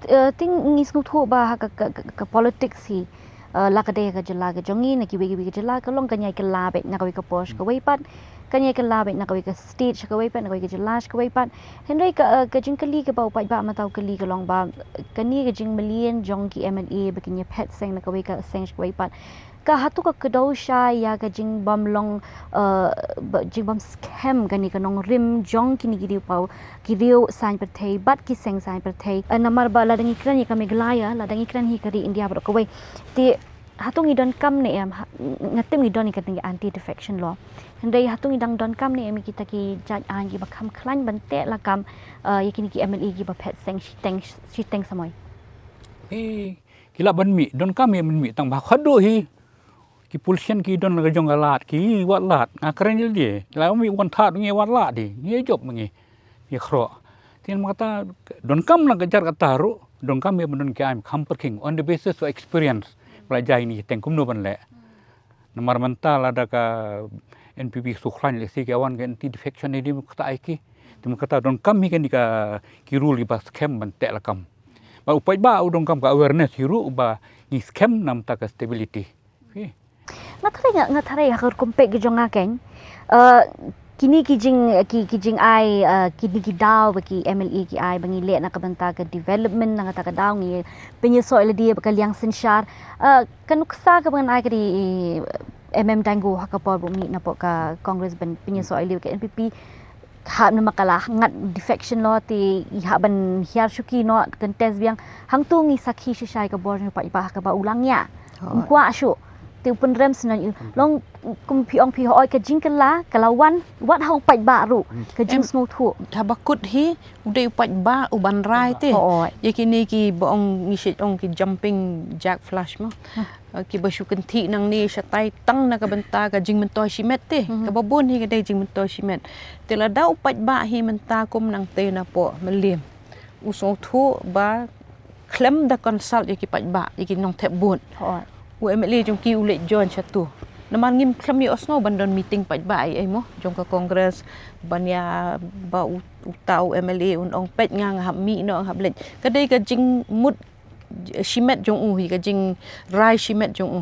Eh, te ngi sngewthuh ba ha ka, ka, ka, ka politics hi, eh, la ka dei ka jylla ka jong ngi, na kiwei kiwei ka jylla ka long kan ïai kylla beit na kawei ka por sha kawei pat, kan ïai kylla beit na kawei ka state sha kawei pat, na kawei ka jylla sha kawei pat. Hynrei ka, eh, ka jingkylli kaba u paidbah mynta u kylli ka long ba kane ka jingmlien jong ki M L A ba kin ïa phet seng na kawei ka seng sha kawei pat. Ka hato ka kdew shai ïa ka jingbym long, eh, ba, jingbym skhem kane ka nongrim jong kine ki riew paw, ki riew saiñ pyrthei bad ki seng saiñ pyrthei. Eh, namar ba lada ngi kren ïa ka Meghalaya, lada ngi kren hi ka ri India baroh kawei. Te hato ngi donkam ne em, ha, nga tip ngi don ïa ka anti defection law. Hynrei hato ngi dang donkam ne em ïa kita ki jait aiñ kiba kham khlaiñ ban teh lakam, eh, ïa kine ki M L A kiba phet seng shiteng, shiteng samoi. Ki lah ban mih, donkam ïa ban mih tang ba khadduh hi ki politician ki don la ka jong ka lad, ki wat lad, nga kren ïa lade, la mih wan thad ngi wat lad di, ngi jop ngi, ngi khroh. Te namar kata, donkam la ka jar kata ruh, donkam ïa ban don ki aiñ kham pyrkhing, on the basis of experience, ba la jia ïa kine ki teng kumno ban leh. Namar mynta lada ka N P P shu khlaiñ lehse ki wan ka anti defection ïa di kata ai ki. Te namar kata donkam hi kane ka ki rule kiba skhem ban teh lakam. Ba u paidbah u donkam ka awareness hi ruh ba ngi skhem namar ka stability. Phi. Nga tharai nga, nga tharai ha ka rukom peit ka jong nga keiñ. Eh, kine ki jing, ki, ki jingai, eh, kine ki daw ba ki M L A ki ai ba ngi leh na ka bynta ka development na kata ka daw ngi pynïasoh ïa lade ba ka liang synshar. Eh, ka nuksa kaba ngan ai ka dei, eh, M M Dangu ha ka por ba u mih na pdeng ka Congress ban pynïasoh ïa lade ba ka N P P. Hap namar ka la ngat defection law te i hap ban hiar shuki noh contest biang. Hangto ngi sakhi shisha ïa ka bor jong u paidbah kaba u la ngiah. Hooid. Um kwah shuh. Te u pynrem syndon ïa u. Long kum phi ong phi hooid ka jingkylla ka la wan wat ha u paidbah ruh. Hmm. Ka jingsngewthuh. Em, haba kut hi u dei u paidbah u ban rai te. Hooid. Ïa kine kiba ong ngi shait ong ki jumping jack flush mo. Hmm. Ah, kiba shu kynthih nangne shatai tang na ka bynta ka jingmyntoi shimet te. Mhm. Kaba bun hi ka dei jingmyntoi shimet. Te lada u paidbah hi mynta kum nangtei na pdeng Mylliem, u sngewthuh ba khlem da consult ïa ki paidbah, ïa ki nongthep vote. Hooid. U M L A jong ki u leit join shatu. Namar ngim khlem ïohsngew ban don meeting paidbah ei ei mo jong ka Congress ban ïa ba u, uta u M L A un ong peit nga nga hap mih noh nga hap leit. Ka dei ka jingmut shimet jong u hi, ka jingrai shimet jong u.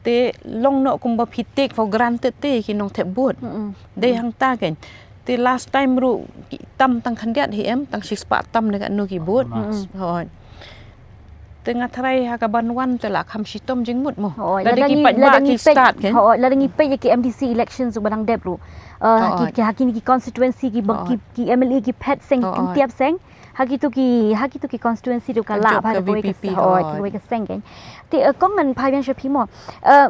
Te long noh kumba phi take for granted te ki nongthep vote. Mm-mm. Dei hangta keiñ. Te last time ruh ki tam tang khyndiat hi em, tang shispah tam ne katno ki vote. Mm-mm. Hooid. Te nga tharai ha kaban wan te la kham shitom jingmut mo. Hooid. Lada ki paidbah ki start keiñ. Hooid, lada ngi peit ïa ki M D C elections ba dang dep ruh. Uh, ki, ki, ha kine ki constituency ki, ki, ki M L A ki phet seng, ki tiap seng. Ha kito ki, ha kito ki constituency ruh ka lah bha da kawei ka seng, hooid, kawei ka seng keiñ. Te, eh, kong ngan phai biang sha phi mo. Eh,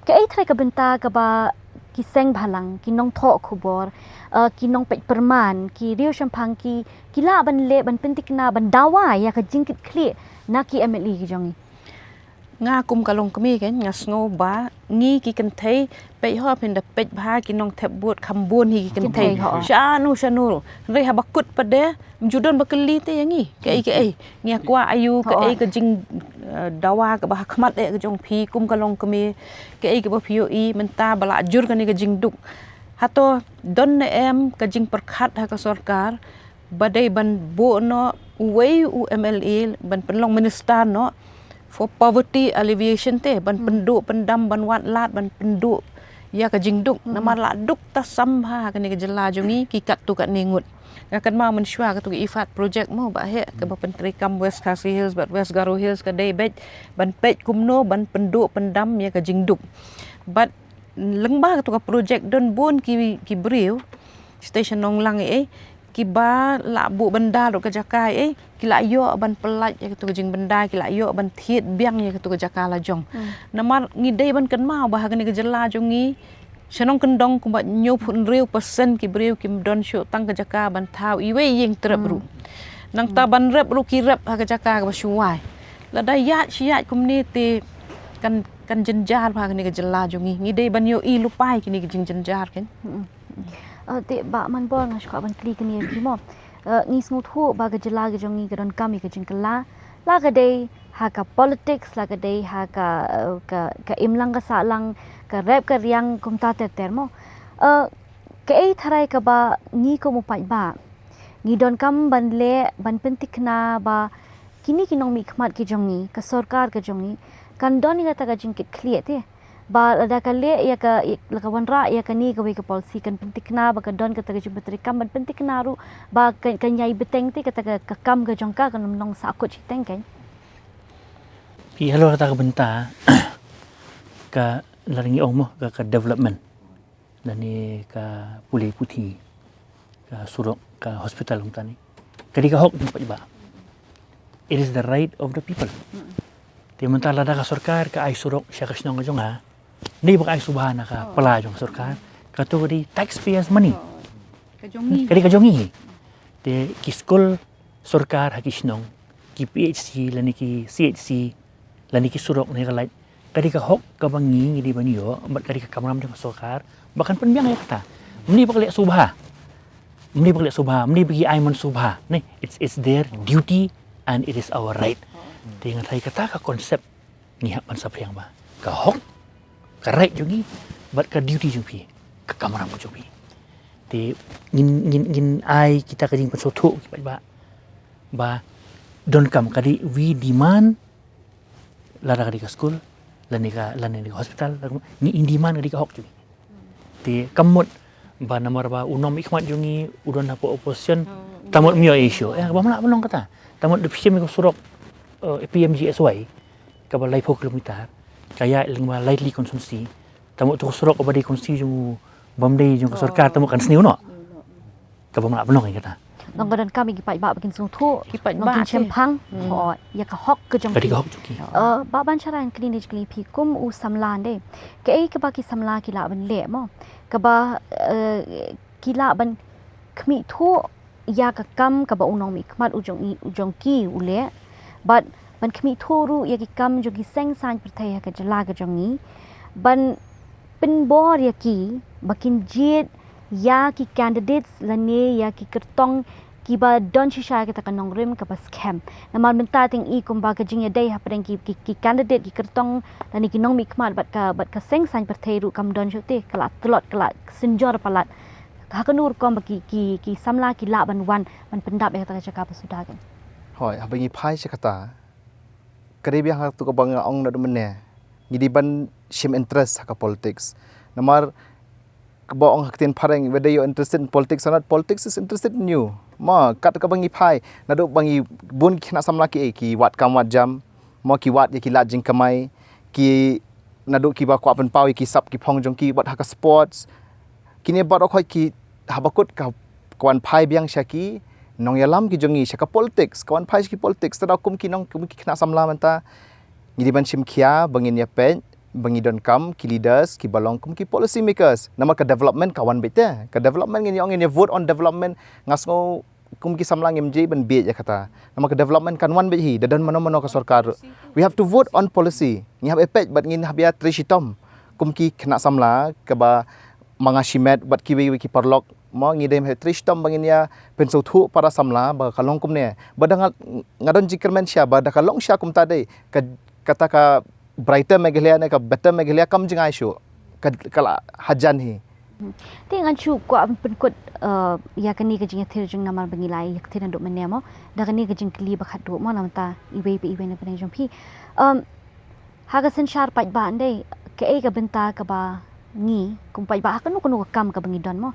kaei tharai ka bynta kaba ki seng bhalang, ki nongthoh khubor, eh, ki nongpeit pyrman, ki riew shemphang ki, ki lah ban leh, ban pyntikna, ban dawa ïa ka jingkitkhlieh na ki M L A ki jong ngi. Nga kum ka longkmie keiñ nga sngew ba ngi ki kynthei peit ho phin da peit bha ki nongthep vote kham bun hi ki kynthei. Shano shano ruh. Hynrei haba kut pat de ym ju don ba kylli te ïa ngi. Kaei kaei. Ngi ïa kwah aïu kaei ka jing, eh, dawa kaba ha khmat eh ka jong phi kum ka longkmie. Kaei kaba phi ïohi mynta ba la jur kane ka jingduk. Hato don ne em ka jingpyrkhat ha ka sorkar ba dei ban buh noh uwei u M L A ban pynlong minister noh for poverty alleviation te, ban pynduh pyndam, ban wad lad, ban pynduh ïa ka jingduk. Namar la duk ta sam ha kane ka jylla jong ngi ki katto katne ngut. Nga kynmaw mynshuwa katu ka IFAD project mo, ba heh, kaba pyntreikam West Khasi Hills bad West Garo Hills, ka dei beit ban peit kumno ban pynduh pyndam ïa ka jingduk. Bad lyngba katu ka project don bun ki, ki briew, station Nonglang ei, kiba la buh bynda ruh ka jaka ei, ki la ïoh ban pyllait ïa katu ka jingbyndai, ki la ïoh ban thied biang ïa katu ka jaka lajong. Namar ngi dei ban kynmaw ba ha kane ka jylla jong ngi, shnong kyndong kumba hynñiewphew hynriew percent ki briew kim don shuh tang ka jaka ban thaw iwei ïing trep ruh. Nangta ban rep ruh ki rep ha ka jaka kaba shuwai. Lada ïaid shi ïaid kumne te kan, kan jynjar ba ha kane ka jylla jong ngi. Ngi dei ban ïohi lypa ïa kine ki jingjynjar kan. Uh, te Bah Manbor, nga shu kwah ban kylli kane ïa phi mo. Uh, ngi sngewthuh ba ka jylla ka jong ngi ka donkam ïa ka jingkylla, la ka dei ha ka politics, la ka dei ha ka, uh, ka, ka imlang ka sahlang, ka rep ka riang, kumta ter ter mo. Uh, kaei tharai kaba ngi kum u paidbah ngi donkam ban leh ban pyntikna ba kine ki nongmihkhmat ki jong ngi, ka sorkar ka jong ngi, kan don ïa kata ka jingkitkhlieh te. Ba lada ka leh ïa ka, ïa, lada ka wanrah ïa kane kawei ka policy, kan pyntikna ba ka don kata ka jingpyntreikam, ban pyntikna ruh ba ka, kan ïai bteng te kata ka, ka kam ka jong ka, kan ym long sahkut shiteng kan. Phi, halor kata ka bynta ka, la ngi ong mo, ka, ka development lane ka pule puthi, ka surok, ka hospital, kumta ne. Ka dei ka hok jong u paidbah. It is the right of the people. Te mynta lada ka sorkar ka ai surok sha ka shnong ka jong nga, ne ba ka ai sngewbha na ka pla jong ka sorkar, kato ka dei taxpayers' money. Ka jong ngi. Ka dei ka jong ngi. Te ki skul sorkar ha ki shnong, ki P H C lane ki C H C, lane ki surok ne ka light, ka dei ka hok kaba ngi, ngi dei ban ïoh, bad ka dei ka kamram jong ka sorkar ba kan pynbiang ïa kata. Ym dei ba ka leh sngewbha. Ym dei ba ka leh sngewbha, ym dei ba ki ai man sngewbha. Ne, it's, it's their duty and it is our right. Te nga tharai kata ka concept ngi hap ban saphriang ba ka hok, ka right jong ngi, bad ka duty jong phi, ka kamram jong phi. Te ngin, ngin, ngin ai kita ka jingpynsngewthuh ki paidbah ba donkam, ka dei, we demand, lada ka dei ka skul lane ka, lane ka hospital, lane ka, ngi, ngin demand, ka dei ka hok jong ngi. Te kam mut ba namar ba u nongmihkhmat jong ngi u don hapoh opposition, ta mut ym ïoh issue. Eh, ba ym lah ban long kata. Ta mut da phi shim ïa ka surok, eh, P M G S Y, kaba laiphew kilometer, ka ïaid lyngba Lightly constituency. Ta mut tu ka surok kaba dei constituency jong u, bym dei jong ka sorkar, ta mut kan sniew noh. Kaba ym lah ban long ïa kata. Long ka donkam ïa ki paidbah ba kin sngewthuh, ki paidbah, ba kin shemphang, hooid, ïa ka hok ka jong ki. Ka dei ka hok jong ki. Eh, Bah Banshara, ngan kylli ne, kylli phi kum u samla de. Kaei kaba ki samla ki lah ban leh mo, kaba, eh, ki lah ban khmih thuh ïa ka kam kaba u nongmihkhmat u jong i, u jong ki u leh, bad ban khmih thuh ruh ïa ki kam jong ki seng saiñ pyrthei ha ka jylla ka jong ngi, ban pynbor ïa ki ba kin jied ïa ki candidates lane ïa ki kyrtong kiba don shisha ïa kata ka nongrim kaba skhem. Namar mynta te ngi i kumba ka jingïadei hapdeng ki, ki, ki candidate, ki kyrtong lane ki nongmihkhmat bad ka, bad ka seng saiñ pyrthei ruh kam don shuh te, ka la tlot, ka la synjor palat. Ha kano rukom ba ki, ki, ki samla ki lah ban wan ban pyndap ïa kata ka jaka ba suda kan? Hooid, haba ngi phai sha kata, ka dei biang ha katu kaba nga ong naduh mynne, ngi dei ban shim interest ha ka politics. Namar kaba ong ha ka ktien phareng, whether you're interested in politics or not, politics is interested in you. Ma, kat kaba ngi phai, naduh ba ngi bun ki khynnah samla ki, ki wad kam wad jam, mo, ki wad ïa ki lad jingkamai, ki, naduh kiba kwah pynpaw ïa ki sap ki phong jong ki, bad ha ka sports. Kine baroh khoit ki, haba kut ka, ka wan phai biang sha ki nongïalam ki jong ngi sha ka politics, ka wan phai sha ki politics, te da kum ki nong, kum ki khynnah samla mynta, ngi dei ban shim khia ba ngin ïa peit ba ngi donkam ki leaders kiba long kum ki policy makers. Namar ka development ka wan beit te. Ka development ngin ïa ong ngin ïa vote on development, nga sngew kum ki samla ngim jied ban bieit ïa kata. Namar ka development kan wan beit hi, da don mano mano ka sorkar. We have to vote on policy. Ngi hap ïa peit bad ngin hap ïa trei shitom kum ki khynnah samla kaba ma nga shimet bad kiwei kiwei ki paralok. Mo, ngi dei ban trei shitom ba ngin ïa pynsngewthuh para samla ba ka long kumne. Ba da nga, nga don jingkyrmen shisha ba da ka long shisha kumta dei, ka, kata ka Brighter Meghalaya ne ka Better Meghalaya kam jngai shuh. Ka, ka la hajan hi. Te ngan shu kwah pynkut, eh, ïa kane ka jingïathir jong namar ba ngi la ïathir naduh mynne mo. Da kane ka jingkylli ba khatduh mo namar ta iwei pa iwei na pdeng jong phi. Em, ha ka synshar paidbah ndei, kaei ka bynta kaba ngi kum paidbah ha kano kano ka kam kaba ngi don mo,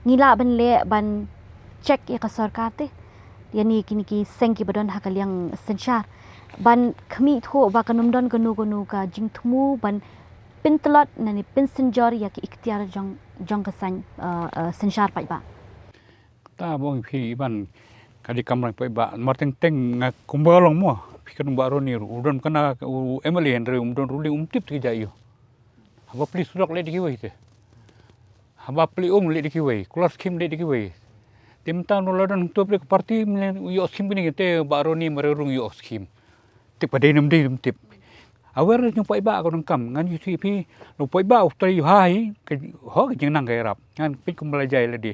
ngi lah ban leh ban check ïa ka sorkar te, ïa ni kine ki seng kiba don ha ka liang synshar, ban khmih thuh ba kan ym don kano kano ka jingthmu ban pyntlot ne pynsynjor ïa ki iktiar jong, jong ka seng, eh, eh, synshar paidbah. Ta bong phi ban ka dei kamram paidbah mar teng teng nga kumba long mo. Phi kan ba roni u don kana u M L A hynrei um don ruling um tip te ki jia ïoh. Haba pli surok leh da kiwei te. Haba pli um leh da kiwei. Kular skim leh da kiwei. Te mynta no la don tu pli parti mne ïoh skim kine te ba roni mar rung ïoh skim. Tip ka dei nam dei nam tip. Awer jong paidbah ka nang kam ngan ïohi phi. Lo paidbah u trai ïohi ka ho ka jingnang ka ïarap. Ngan peit kum la jai la dei.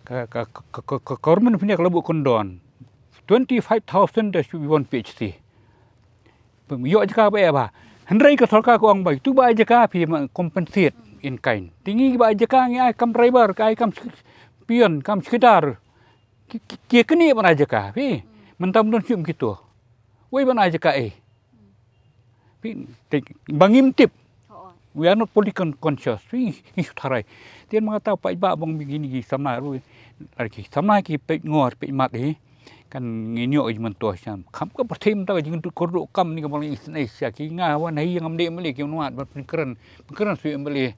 Ka, ka, ka, ka, ka, ka government of India ka la buh kyndon twenty five thousand da shu wan P H C. Pem ïoh jaka ba ïa ba. Hynrei ka sorkar ka ong ba tu ba ai jaka phi ma compensate in kind. Te ngi ba ai jaka ngi ai kam driver, ka ai kam sek-, pion, kam sekretar. Ki, ki, ki kane ban ai jaka phi. Mynta ym don shim kito. Wei ban ai jaka eh. Phi, te, ba ngim tip. We are not politically conscious. Phi, ngi shu tharai. Te ma ta paidbah bong mi kine ki samla ruh. Ar ki samla ki peit ngor, peit mat eh. Kan ngin ïoh ïa mynta sha. Kham ka pyrthei mynta ka jingkyrduh kam ni ka bang isynei isya ki nga wan ha ïing ngam dei M L A ki wan wad ban pynkren, pynkren shu M L A.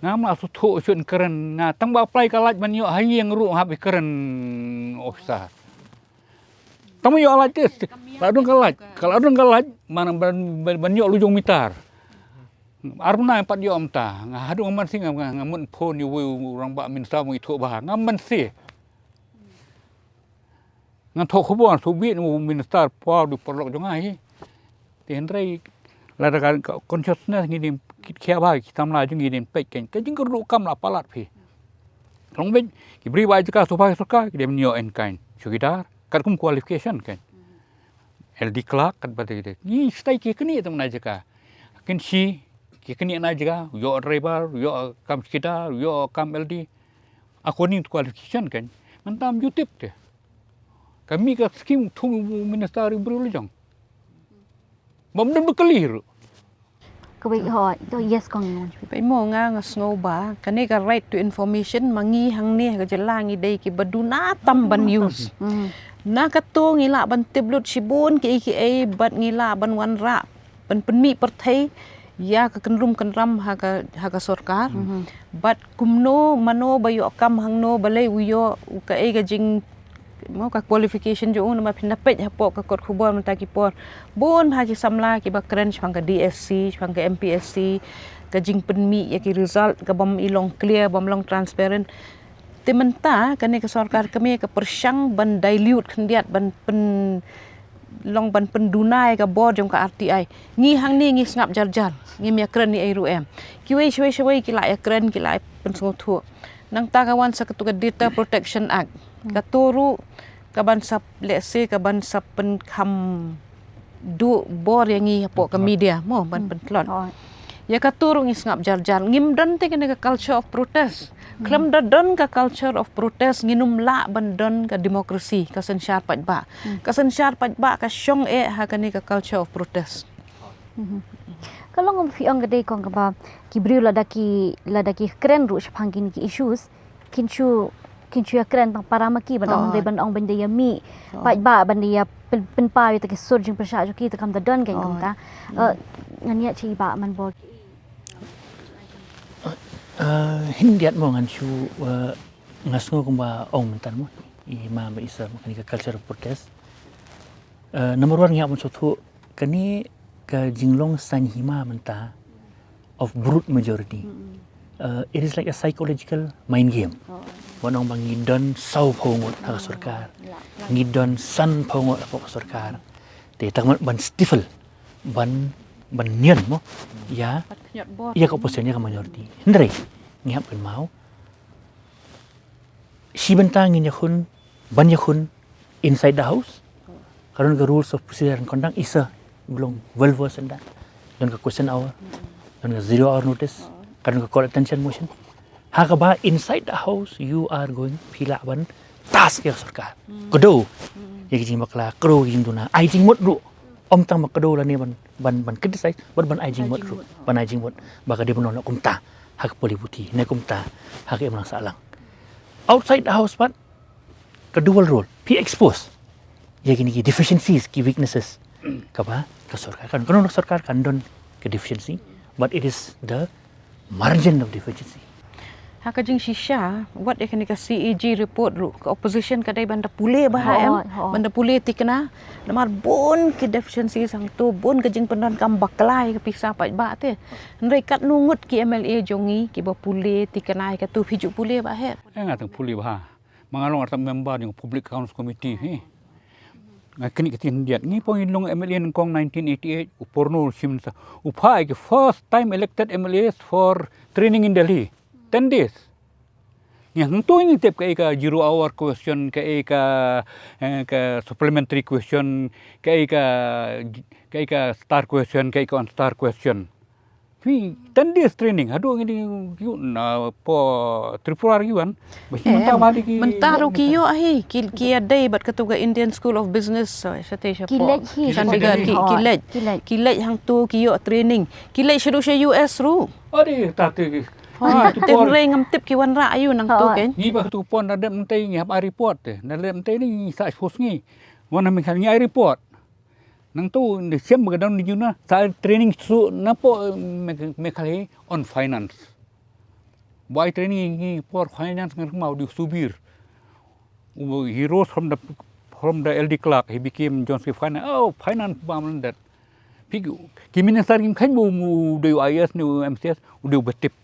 Ngam lah shu thuh shu kren nga tang ba apply ka lait ban ïoh ha ïing ruh hap kren officer. Tang ba ïoh lait te la don ka lait, ka la don ka lait man ban, ban, ban ïoh lujung mitar. Ar bnai pat ïoh mynta nga haduh nga man sing nga, nga mut phone ïa uwei u rangbah minister mo ithuh ba nga man sing. Ngan thoh khubor shu bit u minister paw du paralok jong nga hi. Te hynrei lada ka consciousness ngi dei kit khia ba ki samla jong ngi dei peit kein ka jingkyrduh kam la palat phi. Long beit ki briew ba jaka shu ba sorkar ki dei mynta en kein chowkidar katkum qualification kein. L D clerk kat ba te ngi stai ki kni tam na jaka. Kin shi ki kni na jaka ïoh driver ïoh kam chowkidar ïoh kam L D. According to qualification kan. Mynta ym ju tip te. Ka mih ka skim thung u minister ri briew lajong. Bym don ba kylli ruh. Kawei hooid, to yes kong. Peit mo nga nga sngew ba kane ka right to information ma ngi hangne ha ka jylla ngi dei kiba duna tam ban use. Na kato ngi lah ban tip lut shibun kiei kiei bad ngi lah ban wanrah ban pynmih pyrthei ïa ka kynrum kynram ha ka, ha ka sorkar. Bad kumno mano ba ïoh kam hangno balei u ïoh u kaei ka jing mo ka qualification jong u namar phin da peit hapoh ka kot khubor mynta ki por. Bun ha ki samla kiba kren shaphang ka D S C, shaphang ka M P S C, ka jingpynmih ïa ki result ka bym i long clear, bym long transparent. Te mynta kane ka sorkar kmie ka pyrshang ban dilute khyndiat ban pyn long ban pynduna ïa ka bor jong ka R T I. Ngi hangne ngi sngap jar jar, ngim ïa kren ïa ei ruh em. Kiwei shwei shwei ki la ïa kren ki la ïa pynsngewthuh. Nangta ka wan sa katu ka Data Protection Act. Kato ruh ka ban sa lehse ka ban sa pynkham duh bor ïa ngi hapoh ka media mo ban pyntlot. Ïa kato ruh ngi sngap jar jar ngim don te kane ka culture of protest. Khlem da don ka culture of protest ngin ym lah ban don ka democracy ka synshar paidbah. Ka synshar paidbah ka shong eh ha kane ka culture of protest. Ka long kum phi ong ka dei kong kaba ki briew lada ki, lada ki kren ruh shaphang kine ki issues kin shu, kin shu ïa kren tang para ma ki ban ong dei ban ong ban dei ïa mih paidbah ban dei ïa pyn, pynpaw ïa ta ki sur jingpyrshah jong ki ta kam da don kein kumta. Ngan ïa chi ba man bor. Hyndiat mo ngan shu, eh, nga sngew kumba ong mynta mo i ma ba isa kane ka culture of protest. Eh, number one ngi hap ban sngewthuh kane ka jinglong saiñ hima mynta of brute majority. Eh, it is like a psychological mind game. Ban ong ba ngi don saw phew ngut ha ka sorkar, ngi don san phew ngut ha ka sorkar. Te tang ban stifle ban, ban nion mo ïa, ïa ka opposition ïa ka minority. Hynrei ngi hap kynmaw shi bynta ngin ïakhun, ban ïakhun inside the house. Ka don ka rules of procedure and conduct isa ba long well versed in that. Don ka question hour, don ka zero hour notice, ka don ka call attention motion. Ha kaba inside the house you are going, phi lah ban task ïa ka sorkar. Kdew ïa ki jingbakla, kdew ïa ki jingduna, ai jingmut ruh. Ym tang ba kdew lane ban, ban, ban criticize, ban, ban ai jingmut ruh, ban ai jingmut ba ka dei ban long kumta ha ka pule puthi ne kumta ha ka imlang sahlang. Outside the house pat, ka dual role, phi expose ïa kine ki deficiencies, ki weaknesses kaba ka sorkar kan, kano ka sorkar kan don ka deficiency, but it is the margin of deficiency. Ha ka jingshisha, wat ïa kane ka C A G report ruh, ka opposition ka dei ban da pule bha, em, ban da pule thikna. Namar bun ki deficiencies hangto, bun ka jingpyndonkam bakla ïa ka pisa paidbah te. Hynrei katno ngut ki M L A jong ngi kiba pule thikna ïa kato, phi ju pule bha heh? Nga tang pule bha. Ma nga long artat member jong Public Accounts Committee hi. Nga knieh ka ktien Hyndiat. Ngi poi long M L A nyngkong nineteen eighty-eight, u Purno u Chief Minister. U phah ïa ki first time elected M L As for training in Delhi. Ten days. Ngi hangto ngi tip kaei ka zero hour question, kaei ka, eh, ka supplementary question, kaei ka, kaei ka star question, kaei ka unstar question. Phi, ten days training, haduh ngi dei ïoh na pdeng Tripura ri wan. Ba shi mynta ba dei ki mynta ruh ki ïoh hi, ki, ki ïa dei bad kato ka Indian School of Business, uh, shatei shapoh. Ki leit hi, Chandigarh, ki, ki leit. Ki leit. Ki leit hangto ki ïoh training. Ki leit shaduh sha U S ruh. Ade, ta te ki. Hooid, te hynrei ngam tip ki wanrah aïu nangto kein. Ngi ba kato pon da dep mynta ngi hap ai report te. Da dep mynta ngi sa expose ngi. Wan na Meghalaya ngi ai report. Nangto ne shem ba ka dang ni juna, sa training su na pdeng, eh, Me-, Meghalaya on finance. Ba ai training ngi por finance ngan kynmaw dei u Subir. U, he rose from the, from the L D clerk, he became Joint Secretary Finance. Oh, finance ba man that. Phi ki minister kim kheiñ ba u dei u I A S ne u M C S, u dei u ba tip.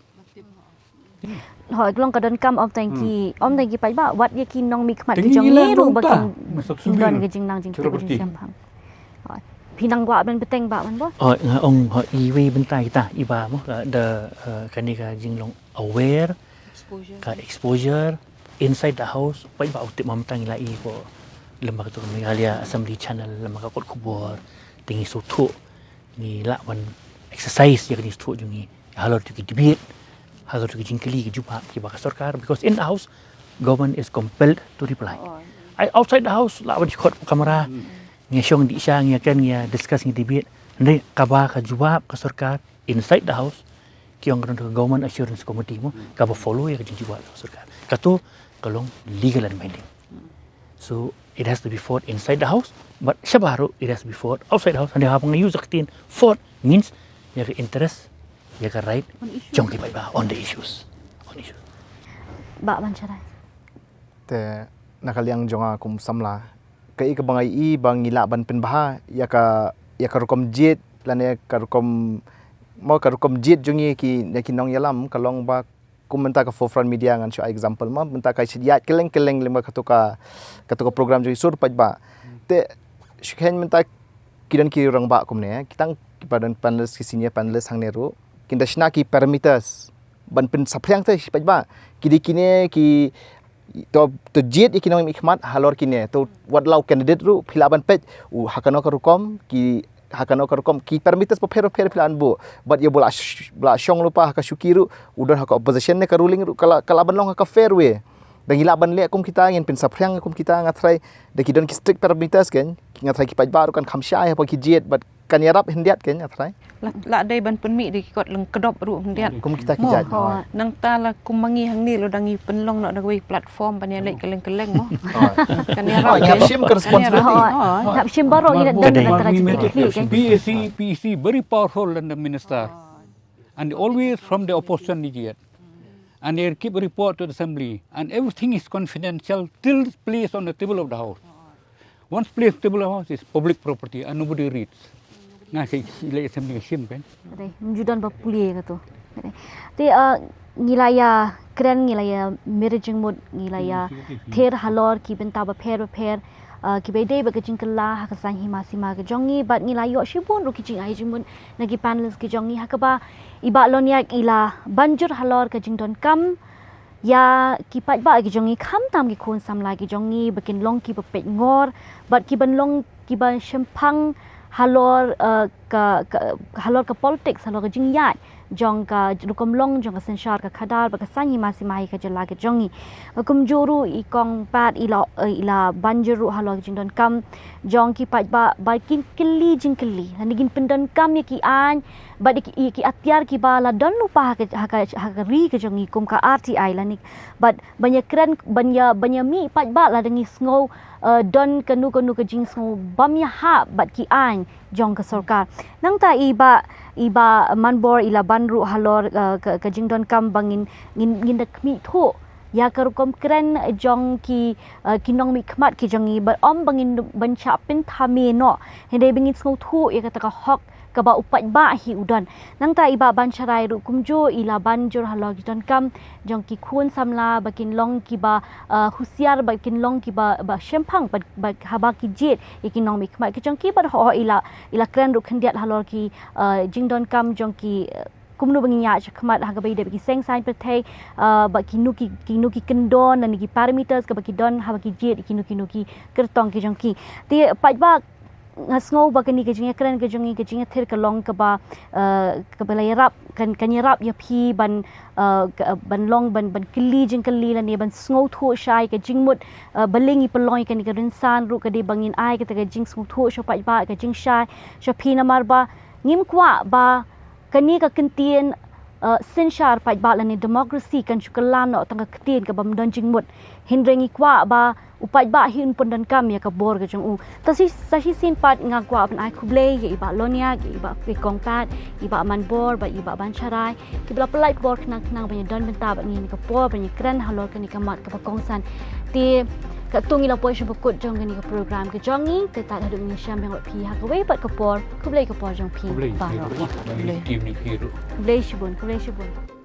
Hooid, ka long ka donkam ym tang ki, ym tang ki paidbah, wat ïa ki nongmihkhmat ki jong ngi ruh ba kin don ka jingnang jingtip, ka jingshemphang. Hooid. Phi nang kwah ban bteng, Bah Wanbor? Hooid, nga ong, hooid, iwei bynta kita, iba mo, uh, da, uh, kane ka jinglong aware, ka exposure, inside the house, paidbah u tip, ym tang ïa la i ko lem bad kato Meghalaya Assembly Channel, lem bad ka kot khubor, te ngi sngewthuh, ngi lah ban exercise ïa kane sngewthuh jong ngi halor jong ki debate, halor jong ki jingkylli ki jubab kiba ka sorkar, because in the house government is compelled to reply. Ai outside the house lah ban khot kamra, ngi shong dih sha, ngi ïakren, ngi discuss, ngi debate. Hynrei kaba ka jubab ka sorkar inside the house, ki ong ka don ka Government Assurance Committee mo, kaba follow ïa ka jingjubab ka sorkar. Kato ka long legal and binding. So it has to be fought inside the house, but shabar ruh it has to be fought outside the house. Hynrei haba nga use ka ktien fought means ïa ka interest, ïa ka right jong ki paidbah on the issues. On issues. Bah Bansharai. Te na ka liang jong nga kum samla, kaei kaba nga ïohi ba ngi lah ban pynbha ïa ka, ïa ka rukom jied lane ka rukom, mo, ka rukom jied jong ngi ki, ïa ki nongïalam, ka long ba kum mynta ka Forefront Media, ngan shu ai example mo, mynta ka shu ïaid kylleng kylleng lem bad kato ka, kato ka program jong i Sur Paidbah. Te shu kheiñ mynta ki don ki rangbah kumne, ki tang kiba don panelist, ki senior panelist hangne ruh, kin da shna ki parameters ban pynsaphriang te shi paidbah. Ki dei kine ki, to, to jied ïa ki nongmihkhmat halor kine, to wat la u candidate ruh phi lah ban peit u ha kano ka rukom, ki ha kano ka rukom, ki parameters bapher bapher phi lah ban buh. Bad ïa ba la sh-, ba la shong lypa ha ka shuki ruh, u don ha ka opposition ne ka ruling ruh, ka lah, ka lah ban long ha ka fair way. Da ngi lah ban leh kum kita, ngin pynsaphriang kum kita, nga tharai da ki don ki strict parameters kein, nga tharai ki paidbah ruh kan kham shai haba ki jied, bad kan ïarap hyndiat kein, nga tharai. La, la dei ban pynmih da ki kot lyngkdop ruh hyndiat. Kum kita ki jait. Nangta la kum ma ngi hangne la dang ïa pynlong noh da kawei platform ban ïa leit kylleng kylleng mo. Kan ïarap. Hap shim ka responsibility. Hap shim baroh ngi da, da, da, P A C, P A C very powerful under minister. And always from the opposition they get. And they keep a report to the assembly. And everything is confidential till placed on the table of the house. Once placed table of house is public property and nobody reads. Nga sa ïa leh assembly nga shim kan. Ym ju don ba pule kato. Te, uh, ngi la ïa kren, ngi la ïa mir jingmut, ngi la ïa ther halor ki bynta bapher bapher, uh, kiba dei bad ka jingkylla ha ka saiñ hima sima ka jong ngi, bad ngi la ïoh shibun ruh ki jingai jingmut na ki panelist ki jong ngi, ha kaba i Bah Loniaid i la ban jur halor ka jingdonkam ïa ki paidbah ki jong ngi, khamtam ki khun samla ki jong ngi, ba kin long kiba peit ngor, bad kiban long kiba shemphang halor, uh, ka, ka, halor ka politics, halor ka jingïaid jong ka rukom long jong ka synshar ka khadar bad ka saiñ hima sima hi ka jylla ka jong ngi. Kumjuh ruh i Kong Pat i la, i la ban jur ruh halor ka jingdonkam jong ki paidbah ba kin kylli jingkylli lane kin pyndonkam ïa ki aiñ bad ïa ki, ïa ki atiar kiba la don lypa ha ka, ha ka, ha ka ri ka jong ngi kum ka R T I lane bad ban ïakren ban ïa, ban ïamih paidbah lada ngi sngew, eh, don kano kano ka jingsngew bym ïahap bad ki aiñ jong ka sorkar. Nangta i Bah, i Bah Manbor i la ban ruh halor, eh, ka, ka jingdonkam ba ngin, ngin, ngin da khmih thuh ïa ka rukom kren jong ki, eh, ki nongmihkhmat ki jong ngi bad ym ba ngin ban shah pynthame noh. Hynrei ba ngin sngew thuh ïa kata ka hok kaba u paidbah hi u don. Nangta i Bah Bansharai ruh kumjuh i la ban jur halor ki jingdonkam jong ki khun samla ba kin long kiba, eh, husiar ba kin long kiba, ba shemphang ba, ba haba ki jied ïa ki nongmihkhmat ki jong ki bad ho i la, i la kren ruh khyndiat halor ki, eh, jingdonkam jong ki, eh, kumno ba ngin ïaid shakhmat ha kaba ïadei bad ki seng saiñ pyrthei, eh, bad kino ki, kino ki kyndon lane ki parameters kaba ki don haba ki jied ïa kino kino ki kyrtong ki jong ki. Te paidbah nga sngew ba kane ka jingïakren ka jong ngi ka jingïathir ka long kaba, eh, kaba la ïarap kan, kan ïarap ïa phi ban, eh, ka, ban long ban, ban kylli jingkylli lane ban sngewthuh shai ka jingmut, eh, balei ngi pynlong ïa kane ka rynsan ruh ka dei ba ngin ai kata ka jingsngewthuh sha paidbah ka jingshai sha phi namar ba ngim kwah ba kane ka kyntien, eh, synshar paidbah lane democracy kan shu kylla noh tang ka ktien kaba ym don jingmut. Hynrei ngi kwah ba u paidbah hi un pyndonkam ïa ka bor ka jong u. Te sa shi, sa shisien pat nga kwah ban ai khublei ïa i Bah Loniak, ïa i Bah, i Kong Pat, i Bah Manbor bad i Bah Bansharai kiba la pynlait por khnang khnang ban ïadon bynta bad ngi ha kane ka por ban ïakren halor kane ka mat kaba kongsan. Te katto ngi la poi sha ba kut jong kane ka program ka jong ngi, te tad haduh ngin ïashem biang bad phi ha kawei pat ka por. Khublei ka por jong phi. Khublei baroh. Khublei. Team ni phi ruh. Khublei shibun, khublei shibun.